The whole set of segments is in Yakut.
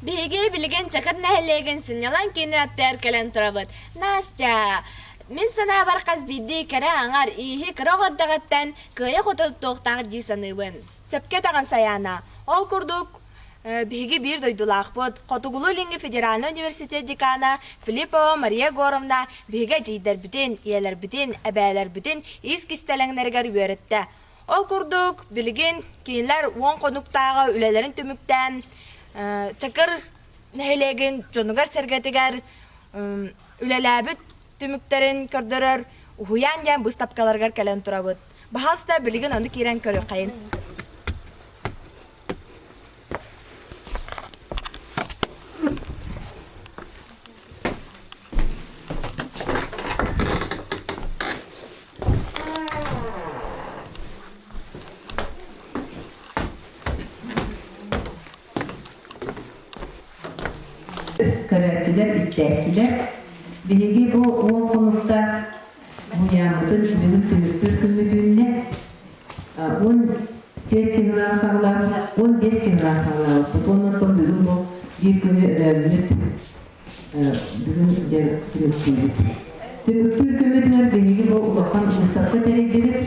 Биһиги билигин Чакыр нэһилиэгин сынньалаҥ киинин аттыгар кэлэн турабыт. Настя, мин санаабар хас биирдии кэрэ аҥар ииһи кыра оҕо эрдэҕиттэн кыайа-хото туттуохтаах дии саныыбын. Сөпкө этэҕин Сайаана. Ол курдук, биһиги биир дойдулаахпыт, Хотугулуу-Илиҥҥи федеральнай университет декана Филиппова Мария Егоровна биһиги эдьиийдэрбитин, ийэлэрбитин, эбээлэрбитин иис кистэлэҥнэригэр үөрэттэ. Ол курдук, билигин кинилэр 10 хонуктааҕы үлэлэрин түмүктээн, Чакыр нэһилиэгин дьонугар-сэргэтигэр үлэлээбит түмүктэрин көрдөрөр уһуйаан диэн быыстапкаларыгар кэлэн турабыт. Баһаалыста билигин ону киирэн көрүөххэйин. Көрөөччүлэр, истээччилэр, биһиги бу 10 хонукта уһуйааммытын бүгүн түмүктүүр күммүт үүннэ. 14 чыһылаах саҕалаабыт, 15 чыһылаах саҕалаабыппыт. Оннуттан бүгүн бу биир күнү өрөөммүт бүгүн дьэ түмүктүүбүт. Түмүктүүр күммүтүгэр биһиги бу улахан выставка тэрийдибит.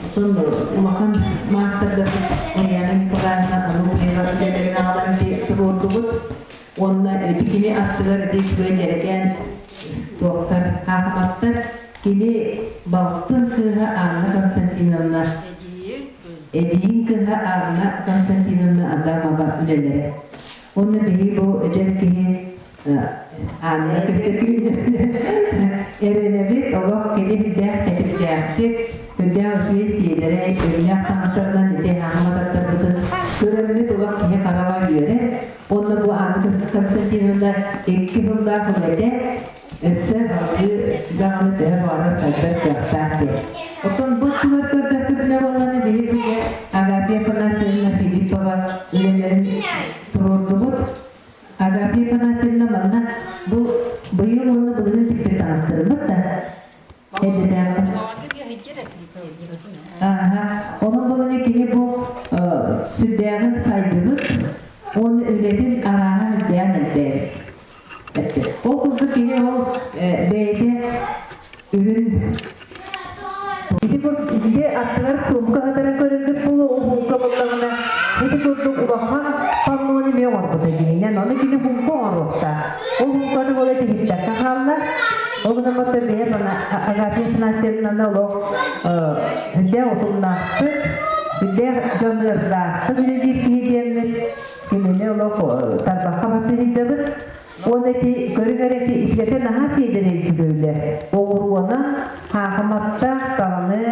Оттон улахан маастардарбыт Ульяна Николаевна Ануфриева үлэлэрин аҕалан туруордубут. Уонна ити кини аттыгар ити үчүгэй дьэрэкээн туохтар хаахыматтар. Кини балтын кыыһа Анна Константиновна, эдьиийин кыыһа Анна Константиновна Адамова үлэлэрэ. Уонна биһиги бу эдэр киһи Анна Көстөкүүнү эрэнэбит, олох кини билдээх тэтимнээхтик, үрдээх үчүгэй сиэдэрэй, өҥнөөх таҥастарынан ити хаамататтарбытын көрөммүт олох киһи хараҕа үөрэр. Уонна бу Анна Константиновна икки сыллаах үлэтэ өссө салгыы даҕаны төһө баҕарар сайдар кыахтаах диэн. Оттон бу өттүгэр көрдөхпүтүнэ буоллаҕына биһиги күнэ Агафья Афанасьевна Филиппова үлэлэрин туруордубут. Агафья Афанасьевна манна бу быйыл уонна былырыын сиппит таҥастарыммыт да Ааһа, онон буолан кини бу сүрдээҕин сайдыбыт уонна үлэтин арааһа үрдээн элбээбит. Ол курдук кини ол бэйэтэ үрүн Ити ити аттыгар суумка сытарын көрөргүт буолуо, ол суумка буоллаҕына ити курдук улахан паннону эмиэ оҥорбута дьиҥинэн. Ону кини суумка оҥоруохтаах. Ол суумканы буола тиһиппэккэ хаалла. Ол гынан баран бэйэм Агафья Афанасьевнаны олох сүрдээх утумнаахтык, сүрдээх дьаныардаахтык үлэлиир киһи диэммит кинини олох тарбахха баттыы сылдьабыт. Уонна ити көрүҥ эрэ ити исгэтэ наһаа сиэдэрэй үлэ. Оҕуруона, хаахыматтаах даҕаны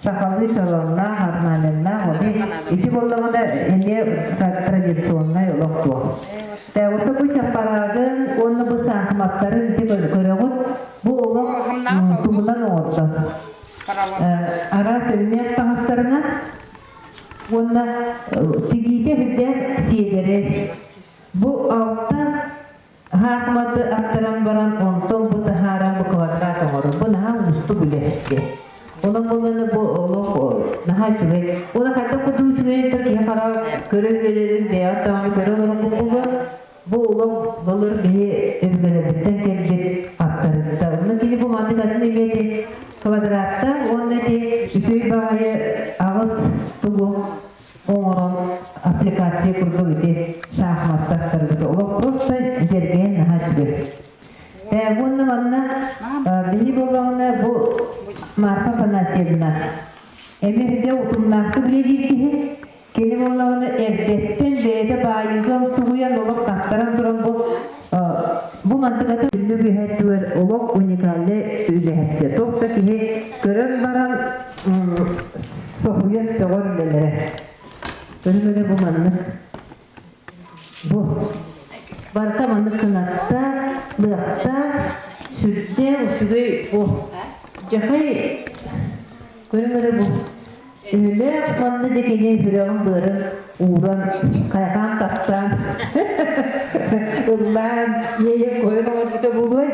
сахалыы шалоннаах, орнаменнаах ону ити буоллаҕына эмиэ традиционнай олох туох. Уста бу чаппараагын уонна бу саахыматтарын ити көрөҕүт. Бу олох туһунан оҥордо. Араас өҥнөөх таҥастарынан уонна тигиитэ үрдээх сиэдэрэй. Бу алта хаахматы аттаран баран, онтон бу таһааран бу квадрат оҥорор. Бу наһаа уустук үлэ диэн. Онон буоллаҕына бу олох наһаа үчүгэй. Уонна хайдах курдук үчүгэй да киһи хараҕа көрө үөрэрин бэйэҕит даҕаны көрө олорбут буолуо. Бу олох былыр биһи өбүгэлэрбиттэн кэлбит аттарыттар. Онно кини бу маннык атын эмиэ квадраттар уонна ити үчүгэй баҕайы аҕыс тугу оҥорон аппликация курдук ити шахматтар олох просто дьэргээн наһаа үчүгэй. Уонна манна биһи буоллаҕына бу Марфа Афанасьевна эмиэ утумнаахтык үлэлиир киһи кини буоллаҕына эрдэттэн бэйэтэ баайыыга умсугуйан олох таттаран туран бу бу мантыката түннүк үһэттүгэр олох уникальнай үлэһиттэ туох да киһи көрөн баран Соһуйан сөҕөр үлэлэрэ. Көрүҥ бу маннык. Бу барыта маннык кынаттаах, лыахтаах, сүрдээх үчүгэй бу. Дьахай көрүҥ эрэ бу. Өһөлөөх манна дьэ кини сүрэҕин быарын ууран, хайҕаан таптаан, ыллаан, иэйэн койон оҥорбута буолуой.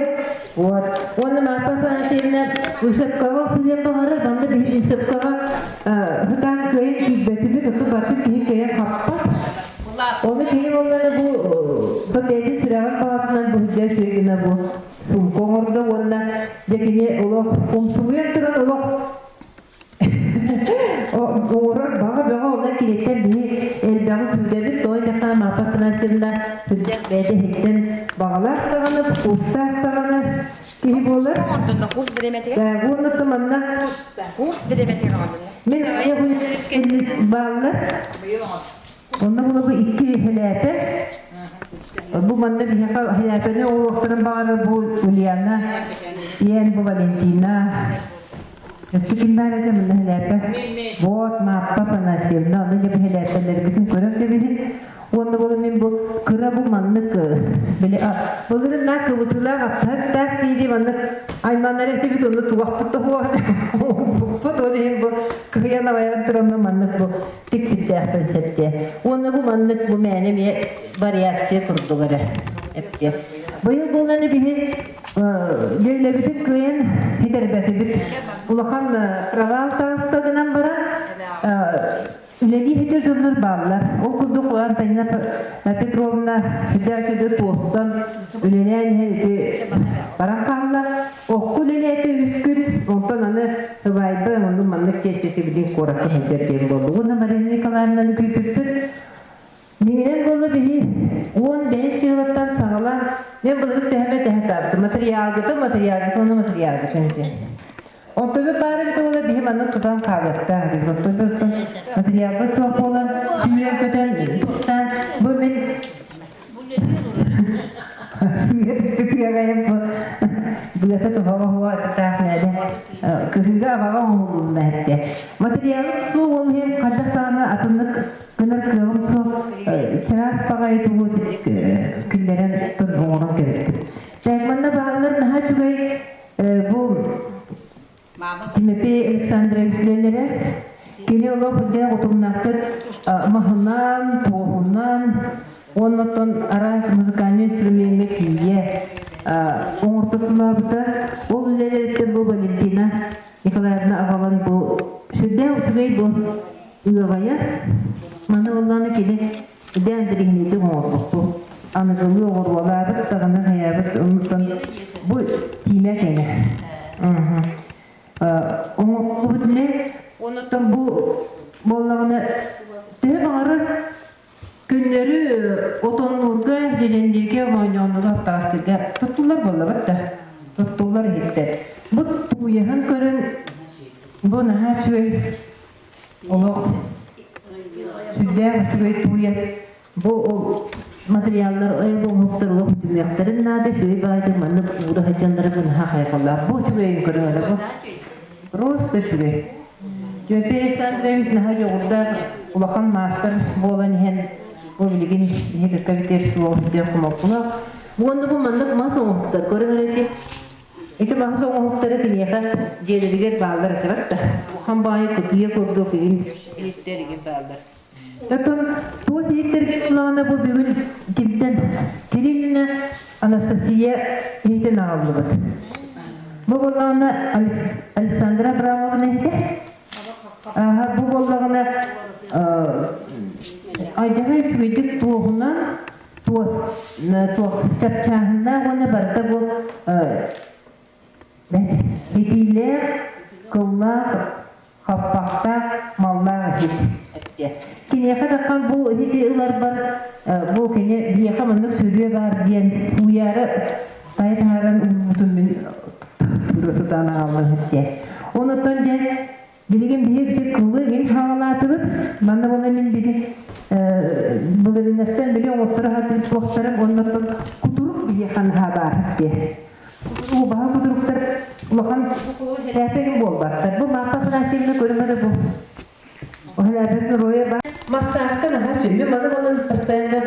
Вот. Уонна Марфа Афанасьевна Усепкаҕа сылдьан баҕарар, манна биһиги Усепкаҕа сытаан кыайан киирбэтибит, оттон барытын киһи кыайан хаппат. Ону кини буоллаҕына бу Туспа бэйэтин сүрэҕин баҕатынан бу сылдьар үчүгэй гына бу сумка оҥордо уонна дьэ кини олох умсугуйан туран олох оҥорор баҕа бөҕө онон киниттэн биһи элбэҕи күүтэбит тоҕо диэтэххэ Марфа Афанасьевна сүрдээх бэйэтэ иһиттэн баҕалаах даҕаны куустаах даҕаны киһи буолар. Оҥордунна курс бириэмэтигэр. Уонна манна Курс бириэмэтигэр оҥордунна. Мин айах кэнник бааллар. Онно булабы икки хэлээпэ. Бу манна биһиэхэ хэлээпэни оҥоруохтарын баҕарар бу Ульяна, Иэн бу Валентина. Өссө ким баар этэ манна хэлээпэ? Вот Мааппа Афанасьевна, онно дьэ бу хэлээпэлэргитин көрөн кэбиһин. Уонна буолан мин бу кыра бу маннык били былырын на кыбытыылаах аптаһыктаах диири маннык айманнар этибит онно тугахпыт тоһуоҕа ол иһин бу кыһыйан абайан тураммын маннык бу тикпиттээхпин сэттиэ уонна бу маннык бу мээнэ эмиэ вариация курдук эрэ эптиэ быйыл буолан биһи дьөллөбүтүн кыайан хитэрбэтибит улахан провал таҕыста гынан баран Үлэлии сылдьар дьоннор бааллар. Ол курдук Антонина Петровна сүрдээх туостан үлэлээн иһэн ити баран хаалла. Окку үлэлээтэ үс күн, онтон аны сыбаайба оннун маннык чэпчэки билин куоракка сылдьар диэн буолла. Уонна Марина Николаевнаны күүппүппүт. Миҥинэн буолла биһи 15 сылыттан саҕалаан мен былырык төһөмө тэһэ таабытым. Материалгытын, материалгытын, уонна материалгытын диэн. Онтубут баар эбитэ буолла биһи манна тутан хаалыахтаах эбит. Оттон материалбыт суох буолан сүүрэн көтөн туохтаан бу мин сыыйа бу быата туһаҕа хуа таах нээлэ кыһыыга абаҕа оҥоһулунна эттэ. Материалым суох ол иһин хайдах даҕаны атыннык гынар кыаҕым суох чараас баҕайы тугу күллэрэн оҥорон кэбистим. Манна бааллар наһаа үчүгэй Бу Тимофей Александрович үлэлэрэ кини олох үрдээх утумнаахтык маһынан, туоһунан уонна оттон араас музыкальнай инструмеҥҥа тиийэ оҥортотулаабыта. Ол үлэлэриттэн бу Валентина Николаевна аҕалан бу сүрдээх үчүгэй бу ыаҕайа. Маны оллааны кини Дээн дириҥниитик оҥорбуппут. Аныгылыы оҕуруолаабыт даҕаны хайаабыт оннуттан бу киинэ кэнэ. Оҥорбут не оннуттан бу буоллаҕына төһө баҕарар күннөрү отоннуурга, дьэдьэннииргэ, моонньооннуга хаптаҕастыырга туттуллар буоллабат да туттуллар иһиттэр. Бу тууйаһын көрөн бу наһаа үчүгэй Олох сүрдээх үчүгэй тууйас бу ол материаллар оҥоһуктар олох бүтүмүөхтэрин наада үчүгэй баайдык маннык уура сылдьаллара наһаа хайҕаллаах бу үчүгэйин көрүҥ бу просто үчүгэй Тимофей Александрович наһаа дьоҕурдаах улахан маастар буолан иһэн бу билигин биһи кытта бүтэр суох диэн хомолтолоох уонна бу маннык мас оҥоһуктар көрүҥ эрэ Ити маһы оҥоһуктара киниэхэ дьиэлэригэр бааллар этибэт да. Улахан баайы кытыйа курдук игин иһиттэр игин бааллар. Оттон туос иһиттэргин ыллаҕына бу бүгүн кимтэн Кириллина Анастасия иһитин аҕаллыбыт. Бу буоллаҕына Александра Абрамовна иһитэ. Аха, бу буоллаҕына айдьаҕай үчүгэйдик туоһунан туос туох чапчааһыннаах уонна барыта бу итиилээх кыллаах хаппахтаах маллаах иһит киниэхэ таххан бу иһити ыларбар бу кини биһиэхэ маннык сүрүө баар диэн уйаары тайа таһааран уурбутун мин тура сытан аҕаллым иһиттэ онуттан дьэ Билигин биһиги кылы иҥ хаалаатыбыт. Манна буолла мин били былырыыннаттан били оҥотторо сатыыр туохтарым оннуттан кутурук биһиэхэ наһаа баар диэ. Убаһа кутуруктар улахан сээпэгин буолбаттар. Бу Марфа Афанасьевна көрүмэ бу. Оһолээбэт роя бар. Мастаахтан наһаа сүннү маны болон постоянно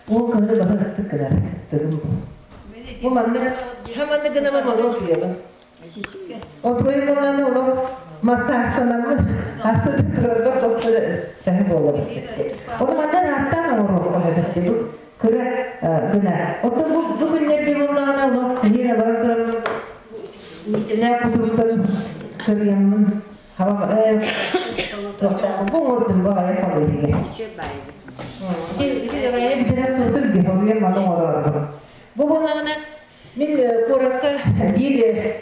уол кыһыны баһын ыттык гынар. Ыттыгым бу. Бу маннык хаманнык гынама малоо суйабын. Отуоймалааны олох массажтанаммыт астык турарга топсу чаһы буолабыт. Ону манна аастаан оҥоруохха эбит бу кыра гына. Оттон бу бу күннэргэ буоллаҕына олох киһи баран туран миисэнээх кутуруктан кырыйаммын туохтаах бу оҥордум бу аҕайа халыйыга. Ити бүтэрэн сылтыр Соруйан маны оҥорорбун. Бу буоллаҕына мин куоракка биир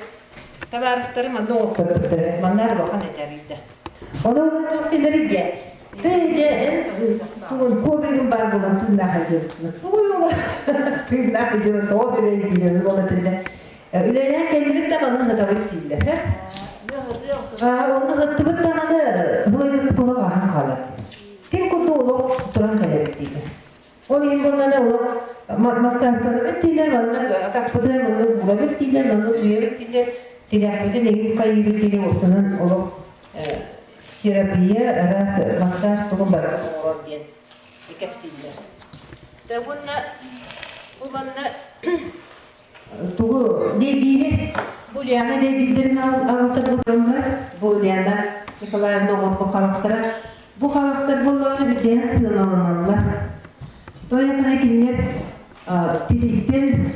табаарыстарым манна оҥотторбуттара. Манна улахан этэрийдэ. Онон туох дииллэрий диэ? Тыы дьэ эн тугун ковригын баар буолан тыыннаах илдьибит. Тугуй ол тыыннаах илдьибит тоҕо бэрэй дииллэр ол этиллэ. Үлэлээн кэллибит да манна сытабыт дииллэр. Онно сыттыбыт даҕаны бу эбиппит олох ааһан хаалар. Ким курдук олох туран кэлэбит дииллэр. Ол иһин буоллаҕына олох массажтанабыт дииллэр, маннык атахпытыгар маннык уурабыт дииллэр, маннык уйабыт дииллэр, тилэхпитин эҥин хайыыбыт диэн уопсанан олох терапия, араас массаж тугун барытын оҥорор диэн кэпсииллэр. Да уонна бу манна тугу диэбиири бу Лиана диэбииллэрин аҕалтарбытыллар бу Лиана Николаевна оҥорбут харахтара бу харахтар буоллаҕына бүтээн сыаналаналлар тоойокуна кинилэр титиктэн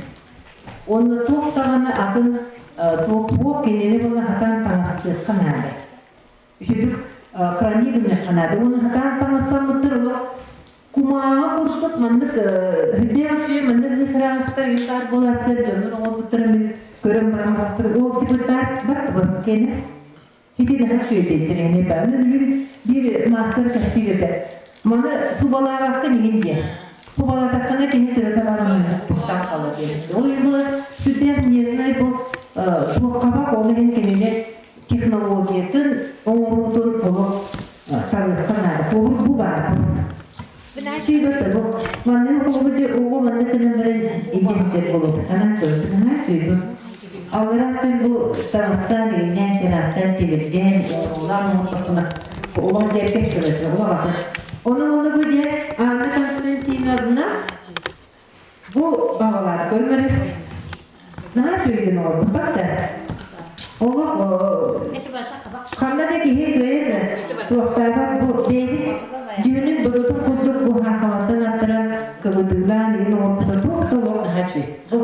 уонна туох даҕаны атын туох кинини була сатаан таҥастыахха наада үчүгдүк хранить гыныахха наада уонна сатаан таҥастаммыттар олох Кумааҕы курдук маннык үрдээх үчүгэй маннык ысыраҕастар ыйытаар буолааччылар дьоннор оҥорбуттара мин көрөн баран бахтар ол типыттаар бат кэнэ ити наһаа үчүгэйдиттэр эмиэ баар биир маастар кэпсиир этэ маны субалаабаккын иҥин диэн субалаатаххына кини тырата баран тустаах хаалар диэн ол иһин була сүрдээх нервнай бу туоххабах ол иһин кинини технологиятын оҥоруутун олох Сарыахха наада. Куобур бу баар. Сүүбэт бу. Маннык оҕобу дьэ оҕо маннык гынан баран илдьэ болу. Анан көрдүм. Аха сүүбүт. Алларааттан бу таҥастаан иҥнээн, чараастаан тимирдээн, оҕолоон оҥортохпуна олох дьэркэх көрөтүн, олох атын. Ону онно бу дьэ Анна Константиновна бу баҕалаах көрүҥнэри наһаа үчүгэйдик оҥорбуппат да. Олох ханна да киһи кыайан туохтаабат бу бэйэтин дьүһүнүн бодотун курдук бу хаахаматтан аттаран кыбытыылаан иһин оҥорбута туох да олох наһаа үчүгэй. Бу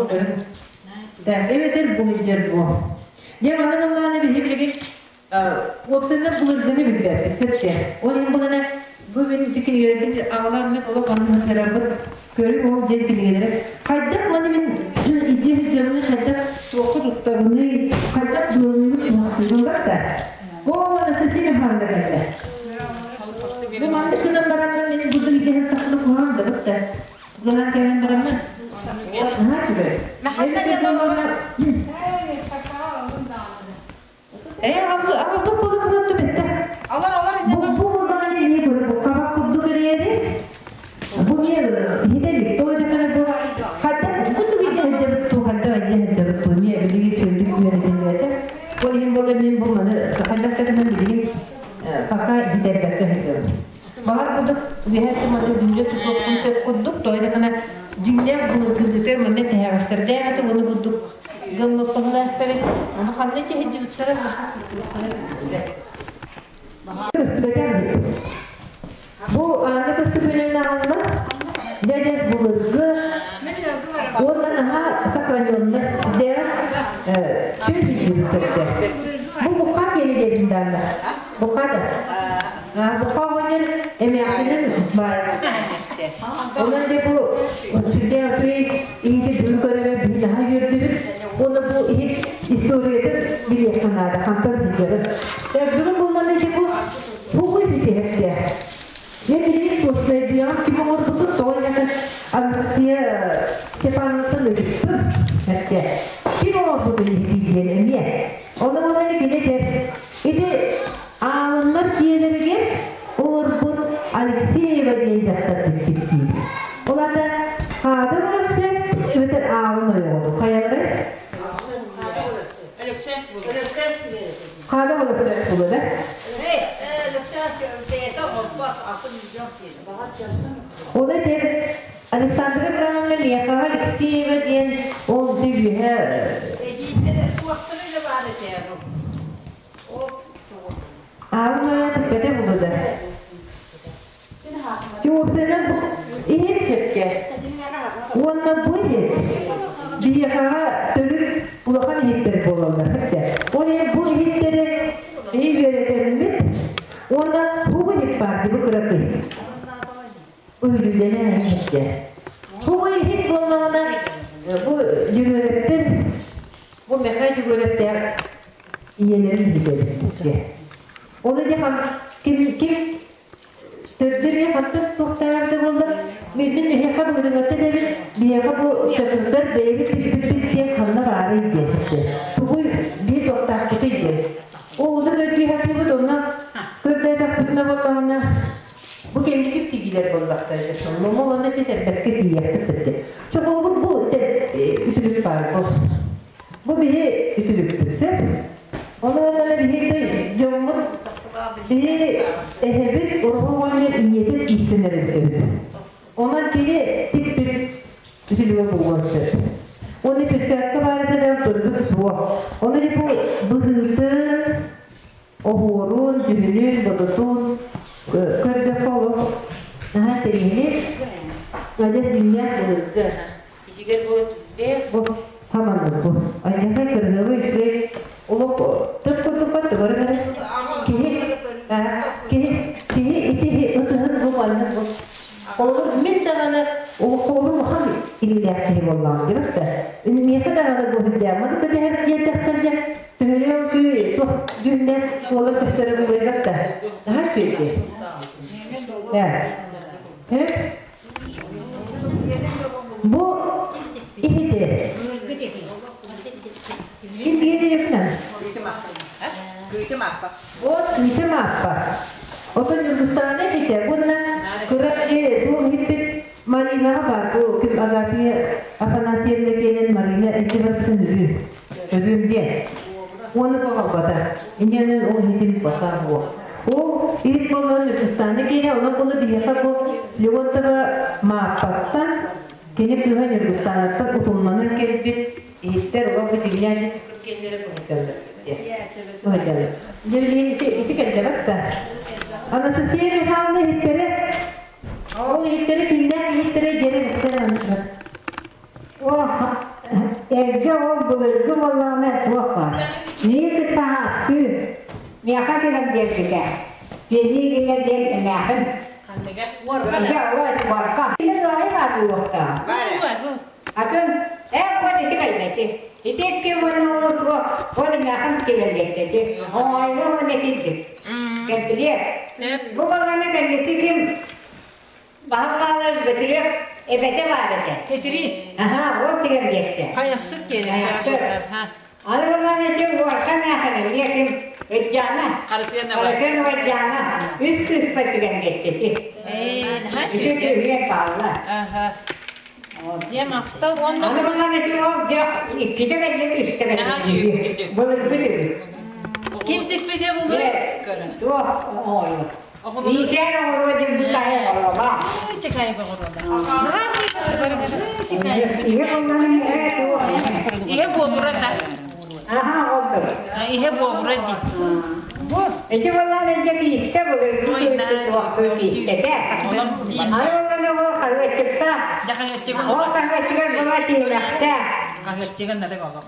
эбэтэр бу сылдьар буо. Дьэ манна маннааны биһи билигин Уопсайынан былыргыны билбэппит, сөпкө. Ол иһин булана бу мин ити кинигэлэрбин аҕалан мин олох оннун сытарарбыт көрүҥ ол диэн кинигэлэрэ хайдах маны мин илдьэ сылдьабыный, хайдах туохха туттабыный, хайдах былыргыны туһахтыыбын барда. Оо, Анастасия Михайловна кэллэ. Бу маннык гынан бараммын мин бу илдьэ сыттахпына куһаҕан да бытта. Гынан кэлэн бараммын. Наһаа үчүгэй. Ээ, аҕалбыт буолуохпут бүттэ. Алар, алар, Бу бу буллаҕына эмиэ көрө буккабак курдук эрээри. Бу эмиэ иһитэ тоҕо диэтэххинэ бу хайдах курдук илдьэ туу хайдах илдьэ туу эмиэ билигин үчүгэйдик үөрэтиллибэтэ. Ол иһин буолла мин бу маны хайдах да гынан билигин пока иһитэрбэккэ сылдьабын. Баҕар курдук үөһэ маны дүүлэ тутуохпун сөп курдук тоҕо диэтэххинэ дьиҥнээх былыргытыгар манна тэһэҕэстэрдээх этэ уонна курдук гыммыппыһылаахтары ону ханна тиһиддьибиттэрэ Бу Анна көстөкүүнүн аҕалла дядя былыргы уонна наһаа сохраненный дээх чөл сирдиибиттэргэ. Бу бука киэни диэтин даанна. Бука да. Бука оҕонньор эмээхсинин баар. Онон дьэ бу сүрдээх үчүгэй иһити бүгүн көрөмө биһи наһаа үөрдүбүт. Уонна бу иһит историятын билиэххэ наада, хантан сылдьарын. Бүгүн буоллаҕына дьэ бу бу иһити Мен билигин туоснайдыаҕым ким оҥорбутун тоҕо диэтэххэ Анастасия Степановнаттан ыйыттым эттэ. Ким оҥорбутун иһитий диэн эмиэ. Ону манна кини этэр ити аалыннар дьиэлэригэр олорбут Алексеева диэн дьахтар тикпит диир. Ол аата хаада Өлөксөөс эбэтэр аалын ойоҕо хайалары? Хаада Өлөксөөс буолуо да? Ол этэр Александра Абрамовна миэхэҕэ Алексеева диэн ол үөһэ Аалын ойоҕо тикпэтэ булуда. Уопсайынан бу иһит сөпкө. Уонна бу иһит биһиэхэҕэ төрүт улахан иһиттэр буолаллар. Ол иһин бу иһиттэри биһи үөрэтэммит уонна бу иһит баар дии бу кыракый. Үлүлэнэн иһиттэр. Бу иһит дьэ. Ол иһин ким ким төрдө эмиэ хантан туохтааҕар да буоллар, мин эһиэхэ былырыҥҥыттан эбит, биһиэхэ бу чакырдар бэйэбит тикпиппит диэн ханна баарый диэн. Тугуй биир туохтаахпытый диэн. Ол ону көрдүү сатыыбыт, онно көрдөөтөхпүтүнэ буоллаҕына, бу кэнники тигилэр буоллахтар дьэ сонно ол онно ити тэрбэскэ тиийиэххэ сөп диэн. Чохолобут бу үтүлүк баар бу. Бу биһи үтүлүкпүт сөп. Ону уонна биһиги дьоммут биһи эһэбит уруу уонна ийэтин иистэнэр эбит. Онон кини тикпит үтүлүгэ буолуон сөп. Уонна печатка баар этэ турбут суох. Ону бу быһыытын, оһуорун, дьүһүнүн, бодотун көрдөххө олох наһаа интэриэһинэй. Адьас иҥнээх былыргы. Иһигэр була түллээх. Бу хаманнык бу. Айдаха кыргыбы үчүгэй олох тыт курдукка тыгар гына киһи киһи киһи ити ытыһын бу маннык бу. Олор мин даҕаны олоххолору улахан илиилээх киһи буоллаҕым диэбит да. Миэхэ даҕаны бу үрдээммин көтөһөр диэтэхтэр дьэ төһөлөөх үчүгэй туох дьүһүннээх уола көстөрө буолуйбат да. Наһаа үчүгэй. Э? Бу иһити. Ким биэриэхтэн? Кыычым аппа. Вот кыычым аппа. Отон Ньургустаана иһитэ. Уонна кыра бу иһиппит Маринаҕа баар. Бу ким Агафья Афанасьевна киэнин Марина ити барытын өлүү. Өлүүм диэн. Уону коҕолбата. Инньэнэн ол иһитим бата буо. Ол иһит буоллар Ньургустаана киэнэ, онон буолла биһиэхэ бу Леонтова Мааппаттан кини кыыһа Ньургустанаттан утумнанан кэлбит иһиттэр олох бу дьиҥнээх дьэ киэннэрэ быһыдьаллар быһыдьаллар. Дьэ билигин ити ити кэлдьэбэт да. Анастасия Михайловна иһиттэрэ ол иһиттэрэ кимнээх иһиттэрэ диэри бухтар Эргэ ол былыргы буоллаҕына туох баар. Миигин кытта аастыы, миэхэ кэлэн биэрбитэ. Пиэнии гинэ диэн эмээхин. Дьэ, уорка. Кини ыалай баар буолуохтаах. Атын, ээ, вот ити кэлбэти. Ити икки уонна ол туох, ол эмээхин кэлэн биэрбэти. Оҥоойго уонна итирдик. Кэлбилиэ. Бу баланы кэлбити ким Баһылаала Бөтүрүөп эбэтэ баар этэ. Тетриис. Аһаа, уот тигэр диэттэ. Хайахсыт киэнэ. Хайахсыт. Аны ылан ити уорка мээхэнэ ким Ыдьаана. Харытыанова Ыдьаана үс кыыспа тигэн диэттэ Ээ, наһаа Ити түһүө паалла. Аха. Дьэ махтал уонна Аны ылан ити ол дьэ иккитэ кэллэ үстэ кэллэ. Былыргы түбүк. Ким тикпитэ булуй? Туох оҥоойу. Иитэр оҕоруо диэн бу таайа оҕоруоба. Иһэ буобура да. Аха олду. Иһэ буобура ди. Ити буоллаан эдьэ киистэ былыргы туохтуу киистэтэ. Аны оллана ол хаһыатчыкта. Ол хаһыатчыгар була тиимэхтэ. Хаһыатчыган нарык олох.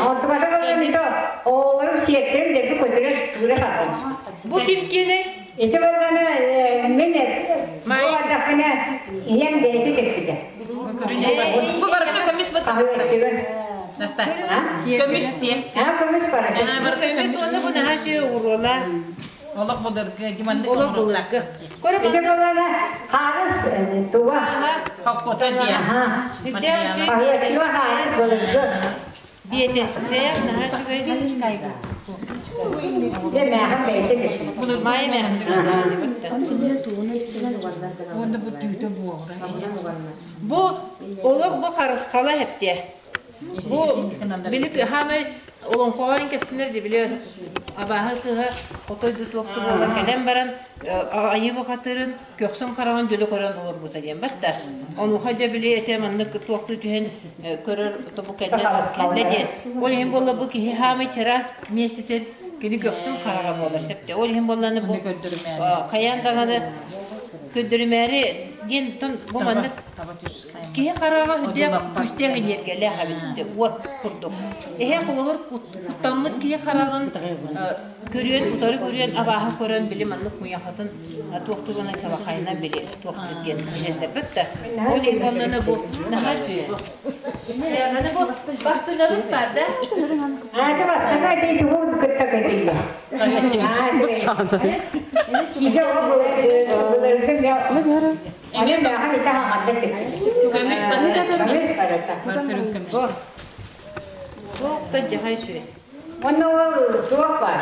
Онтуката буолан ито оҕолорум сиэттэрим дэлби көтүрэ туура сатан. Бу ким киэнэй? Ити буоллаана мин бу ардахпына ийэм бэйэтэ кэлбитэ. Бу барыта көмүс бу Наста. Көмүс диэ. Аа көмүс барыта. Көмүс уонна бу наһаа үчүгэй оҕуруола. Олох былыргы, диманнык Олох былыргы. Ити буоллаана хаарыс туга. Хоппото диэ. Хаһыатчыга хаарыс былыргы. Биэтэстээх наһаа үчүгэй. Дьэ мээхин бэйэтэ түспүт. Маайа мээхин Уонна бу түүтэ буоҕура. Бу олох бу харысхала хэптиэ. Бу били хаамай олоҥхоҕо кэпсинэр де били абааһы кыыһа хотой дутуохту буолан кэлэн баран айыы бухатырын көхсүн хараҕын дьөлө көрөн олорбута диэн батта. Онуоха дьэ били этэ маннык туохтуу түһэн көрөр тобу кэллэ кэллэ диэн. Ол иһин буолла бу киһи хаамай чараас миэстэтин кини көхсүн хараҕа буолар сөптө. Ол иһин буолланы бу хайаан даҕаны көрдөрүмээри диэн тон бу маннык киһи хараҕа үрдээх күүстээх эниэргэлээх эбит уот курдук. Эһэ холобур куттаммыт киһи хараҕын көрүөн утары көрүөн абааһы көрөн били маннык муйахатын туохтугунан чалахайынан били туохтур диэн билэллэрбит да. Ол иһин буоллана бу наһаа үчүгэй бу. Аны бу бастыҥабыт баар да? Аата бастакы этии тугу кытта кэтиллэ. Киһи былыргы Аны мээхин ити хаҥарда тикпит. Көмүс барыта. Көмүс барыта. Бартырын көмүс. Туох да дьаһай сүрэ. Онно ол туох баар?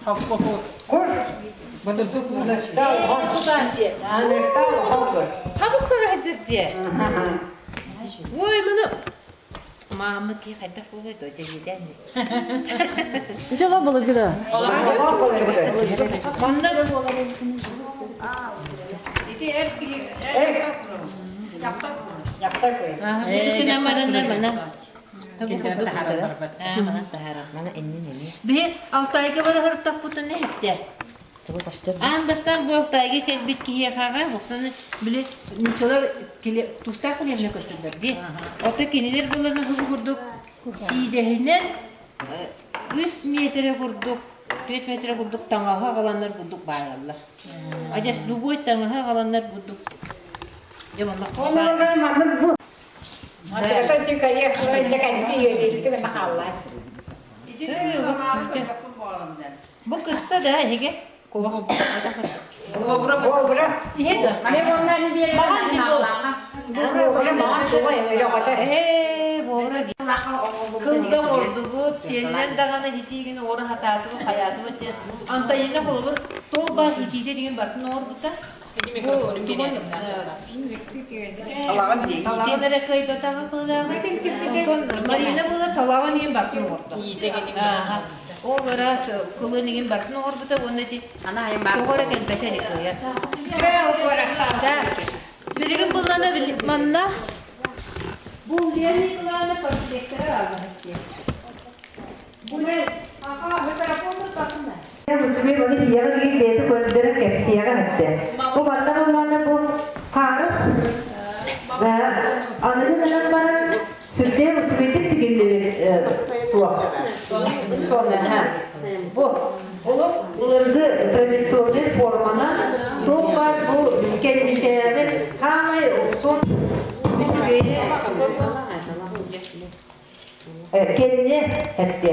Хоппоху. Кур. Былыргы кур. Хабыстаҕа сирдиэ. Ой, муну Маама ки хайдах буолуой до дьэйдэн. Дьола былыргыда. Онно Ити эр киһи Дьахтар кур. Ити мананнар мана. Биһи Алтайга бара сырыттахпытына эттэ. Аан бастаан бу Алтайга кэлбит киһиэхэҕэ бухсаны били нууччалар тустаах килиэмнэ көрсөллөр дии. Ото кинилэр буланы хубу курдук сиидэһинэн үс миэтэрэ курдук, түөрт миэтэрэ курдук таҥаһы аҕаланнар бурдук баайаллар. Адьас любой таҥаһы аҕаланнар бурдук. Дьэ манна Маннык бу. Матыгата тикайа деканти йөдүлүтү гына хаалла. Бу кырса да эһиги куба. Буобура. Иһэ да. Буобура маҕан туга өйөҕөтө. Ээ, буобура Кылга ордубут, сиэлинэн даҕаны итиигин оҕоро хатаатыбыт, хайаатыбыт диэн. Антайына холобур, туох баар итиитэ деген бартын оҥорбута. Талаҕын эрэ кыайбатаҕа кылааҕа. Онтон Марина буола талаҕын иһин бартын оҥордо. Ол ыраас кылын иһин бартын оҥорбута уонна ити тоҕо эрэ кэлбэтэ эрэ кыайар. Билигин буллана манна бу Ульяна Николаевна комплектара ааллаһыт Бу не Үчүгэй бары ийэҕэ диэн бэйэтэ көрдөрөн кэпсиэҕэ эттэ. Бу манна буоллаҕына бу хаарыс аныгы гынан баран сүрдээх үчүгэйдик тигиллибит суох. Сонеха. Бу олох былыргы традиционный форманан туох баар бу кэннитээҕи хаамай сон үчүгэйи Кэннэ эттэ.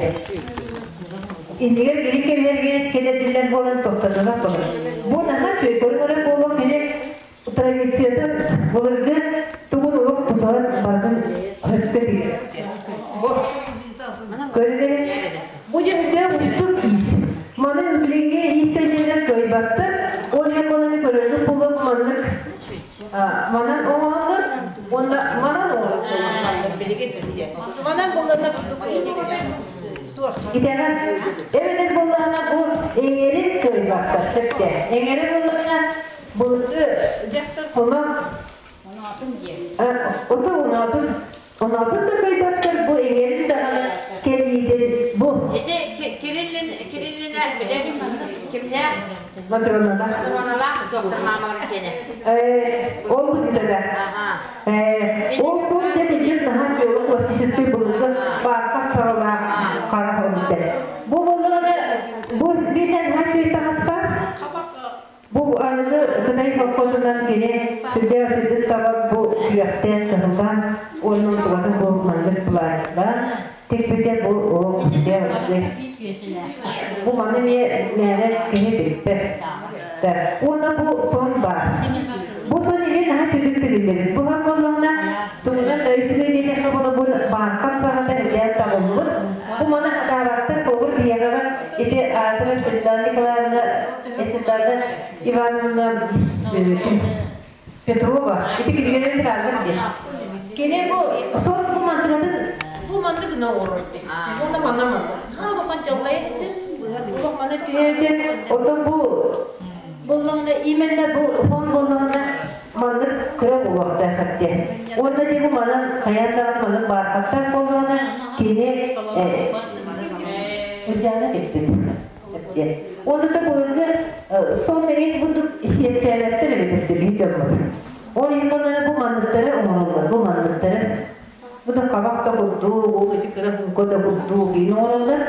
Иннигэр кини кэбиһэргэ кэлэрдиллэр буолан тохтотуна буолар. Бу наһаа үчүгэй көрүҥ эрэ буолуох кини традициятын былыргы тугун олох тутан барытын сөпкө тигэр. Бу Көрүҥ Бу дьэһүндээх уустук иис. Маны билиҥҥи иистэнньэннэр кыайбаттар. Ол иһин буолан көрөргүт буолуох маннык Манан оҥоһуллар уонна манан оҥоһуллар билигин манан булларна Итэҕэл эбэтэр буоллаҕына бу эҥэрин кыайбаттар сөптө. Эҥэрэ буоллаҕына былыргы хоно ото оноотун оноотун да кыайбаттар бу эҥэрин даҕаны кэлиитин бу Ити Кириллин Кириллина билэбин кимнээх Матроналаах. Матроналаах доктор маамалар киэнэ. Ол быһыыта. Ол бу дьэ билигин наһаа дьыала классическай былыргы баартах саҕалаах харах өлүтэ. Бу буоллаҕына бу биирдэн наһаа үчүгэй таҥаспар бу аныгы Кытай холкуотунан кини сүрдээх үрдүк таба бу үөхтээн кыһыллаан уонна онтугатын бу маннык планеталаан тикпитэ бу ол сүрдээх үчүгэй. Бу маны эмиэ мээнэ киһи билбэт. Уонна бу сон баар. Бу сон эмиэ наһаа түбүк тигиллибит. Бу сон буоллаҕына, тугунан өйсүгэй диэтэххэ буола бу баанкам саҕата элбээн табыллыбыт. Бу маны хатаабаттар буолур биһиэхэҕэ ити аатырар Светлана Николаевна Светлана Ивановна Петрова ити кинигэлэрин сааллар диэн. Кини бу сон бу мантыгатын бу маннык гына оҥорор дии. Уонна манна манна. Улахан дьаллайа сылдьар. Улах мана түһээбитэ. Оттон бу буоллаҕына именно бу хон буоллаҕына маннык кыра буолуохтаах диэн. Уонна дии бу манан хайаан даҕаны маннык баархаттаах буоллаҕына кини Ылдьаана кэлбит диэн. Уонна да былыргы сон эҥин курдук сиэптээлэттэр эбит этэ биһи дьоммут. Ол иһин буоллаҕына бу манныктары оҥороллор, бу манныктары. Бу да хабах да курдук, ол ити кыра хунка да курдук киин оҥороллор.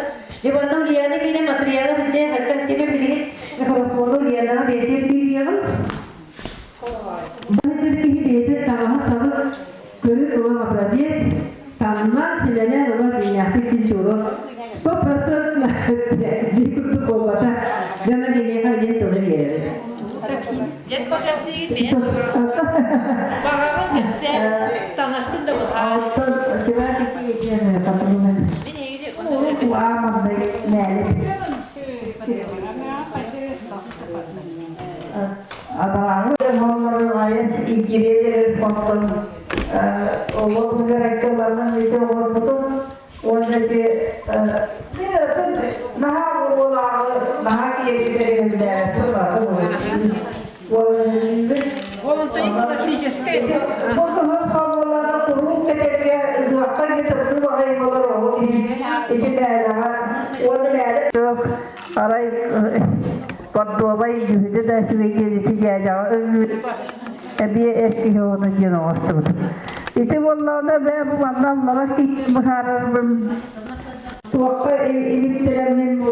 Дьэ манна Ульяна киинэ матырыйаала биллээ хайдах диэбин билигин микрофону Ульянаҕа бэйэтигэр биэриэҕим. Бу киһи бэйэтэ таҥаһы-сабы көрү ылан образец. Танна силэнэн ыла дьиҥнээхтик чинчууру 100% биир курдук буолбата. Дьоно киниэхэ диэн тылы биэрэбит. Детко кэпсиигин бэйэн Баҕаҕын кэпсээ, таҥаскын да быһаар. Оттон сибээс икки татымынан. Мин эйигини Уаамандай мээлик. Абааһы оҥорон айан илдьириэлэрин оттон олох ыараккаларынан ити оҥорбутум уонна ити мин атын наһаа буолааҕы наһаа киэргэтэригэр Онтон классическай Бу кыһын хомууларга куруук кэтэргэ ыһыахха тымныы баҕайы буолар оҕо ити мээлэҕэ уонна мээлэ арай Бордуобай дьүһүнэ да үчүгэй диэн ити дьээдьэҕэ өлбүт эбиэ эр киһи оҕото диэн оҥостубут. Ити буоллаҕына бээ бу манна аллара киһи быһаарарбын туохха илиттэрэммин бу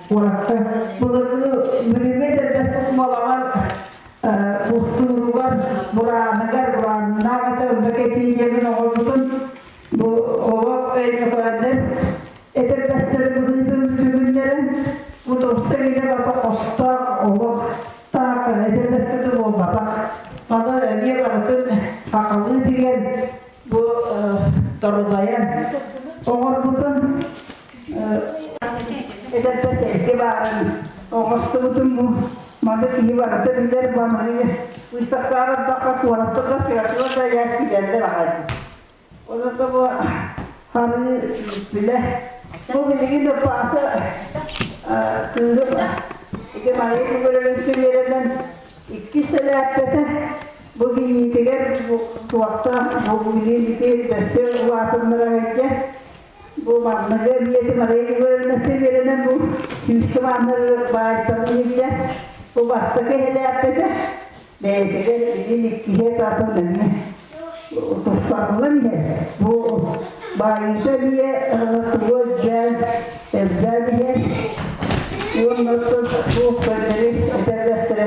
куоракка былыргы бүрүмэ дэрбэс малаҕар устууругар бурааныгар бурааннаах этэ онно кэтии диэмин оҕорбутун бу олох өймөкөөдөр Этэрбэстэр быһыытын бүтүгүннэрэн бу тупса илэ бата хостоох олох таах этэрбэспитэ буолбатах. Маны эмиэ барытын сахалыы тигэн бу торудайан оҥорбутун этэрбэс эргэ баарын оҥостубутун бу маны киһи барыта билэр бу выставкаҕа бардахха куораттан да тыатыгар да яс билэллэр аҕай. Онон бу ханыы билэ. Бу билигин да пааса кыыһым ити Мария Григорьевна сүлүөрэнэн иккис сэлээппэтэ бу билиитигэр бу туохта бу билиин ити өссө улаатыннарар илдьэ бу манныгы ийэти Мария Григорьевна сүлүөрэнэн бу сүүскэ мааннары баайтарын илдьэ бу бастакы сэлээппэтэ бэйэтигэр илин иккиһэ таатын эмиэ тупсарыллан иһэр. Бу баайыыта эмиэ тугу элбээн элбээн иһэр. Уонна бу көннөрү этэрбэстэрэ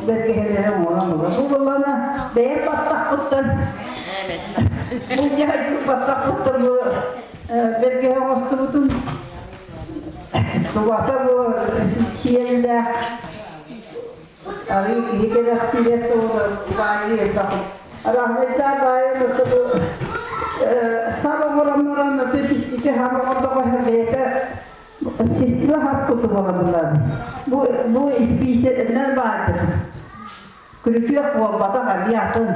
бэргэһэлэрэ оҥорон ылар. Бу буоллаҕына бэйэм баттахпыттан бу дьаһайбыт баттахпыттан бу бэргэһэ оҥостубутум тубата бу сиэллээх Арыы киһи кэлэхтиирэ туһунан баайы элбэх. Араһайдаа баайы өссө бу саба оҥорон өссө систики хаба оҥордоҕо бэйэтэ систигэ хап куту буолабылар. Бу бу испиисэннэр баайбыт. Күрүчүөх буолбатах эмиэ атын.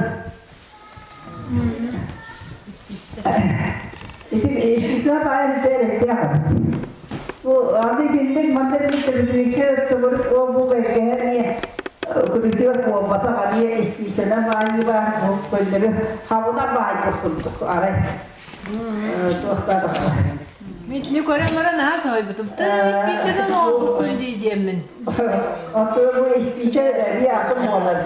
Ити испиисэ баайын бэйэттээх. Бу аны итинник манна бүтүрүккэ төгүрүк ол бу бэргэһэ күрүчүөх буолбатах эмиэ испиисэнэ баайыы баар бу көннөрү хабына баайбыт курдук арай туохтаах Мен итини көрөн баран наһаа соһуйбутум. Испиисэнэн оҥорбуккун дии диэммин. Оттон бу испиисэ эмиэ атын буолар.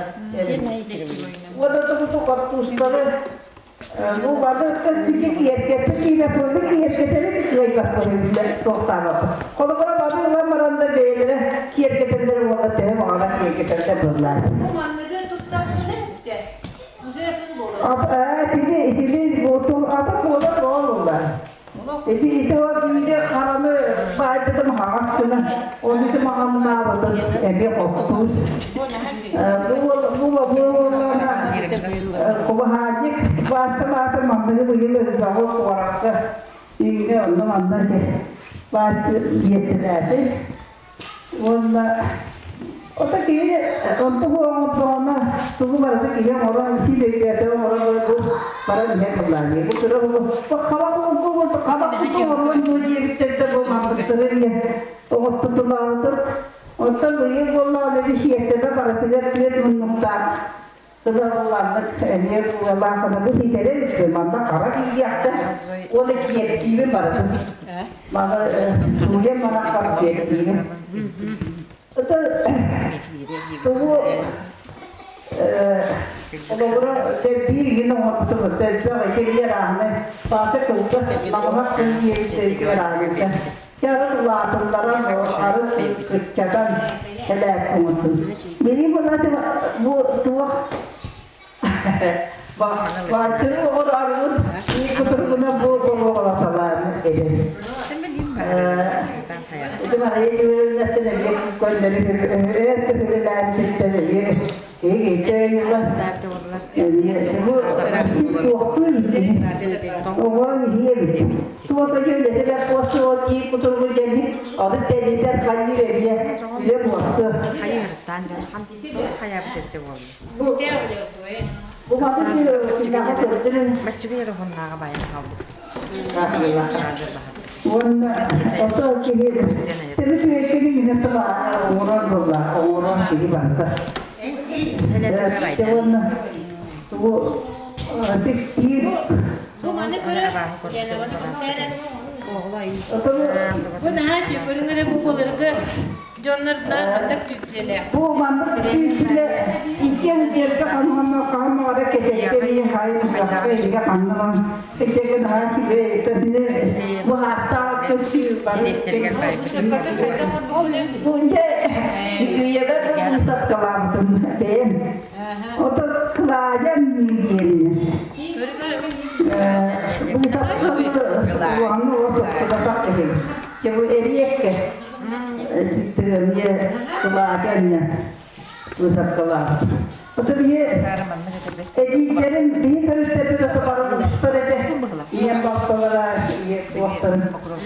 Уода тубуту хортуустары бу бары сики киэркэппит киирэ туолу киэркэтэри кыайбаппын туохтаабаппын. Холобура бары ылан баран да бэйэлэрэ киэркэтэллэр уонна төһө баҕалар киэркэтэллэр буоллар. Бу манныгы туттахпына эбитэ. Итини итини ата буолар буолулар. Ити ити ол биири хараны баайбытым хаҕас гына, ол ити маҕаннаабытым эмиэ хостуур. Бу бу буоллаҕына кубаһаанньык баатталаата манныгы быйыл өлбөҕү куоракка иҥҥэ онно манна бааччы диэтилээтин. Уонна ото киһи онто бу оҥордоҕуна тугу барыта киһи оҥорон сиир өйдөөтө оҥорон бу баран иһэр буоллаҕа бу кыра бу хабах бу хабах оҥорон бу диэбиттэрдэ бу манныктары диэн оҥостутулаабытым оттон быйыл буоллаҕына сиэртибэ барытыгар түөрт муннуктаах Тылланнык эмиэ куолаахына бу ситэрин манна хара киийиэхтэ уонна киэптиибин барытын маны сууйан манахпар киэптиибин Это тугу олоҕура сэргии игин оҥорбутум элбэх итилиэр ааны паата кылгас намыһах күн диэбит аанында Чары улаатыннаран арыт кыччатан элээк оҥордум. Били булаты бу туох Баартыны оҕолорбут кутургуна бу болуоҕалаталаан эдэр. Ити Мария Юрьевнаттан эмиэ көннөрү өр төһөлөөн сүттэн эмиэ Уонна ото киһи төрүт үйэккини минэ тыла оҥорор буолла, оҥорор киһи барыта. Уонна тугу тиир Бу маны көрөр, бу наһаа көрүҥ бу болыргы Дьоннор наар маннык түүппүлэлээх. Бу маннык түүппүлэ иккиэн диэргэ ханна хаамаҕара кэсэккэ бии хай тусахха илгэ ханнаман кэсэккэ наһаа сүбэ төһүнэ бу хаастаах көксүү бары бу дьэ үйэбэр бу быысапкалаабытым бэйэм ото кылаадьан диэнинэ быысапкалааны ототтубатах киһи дьэ бу эриэккэ Тыамье кылааканньа высокалаах. Ото бие эдиилэрин биһи төрүттэрбит ото бары устар этэ. Ийэм балталара ийэ туохтарын.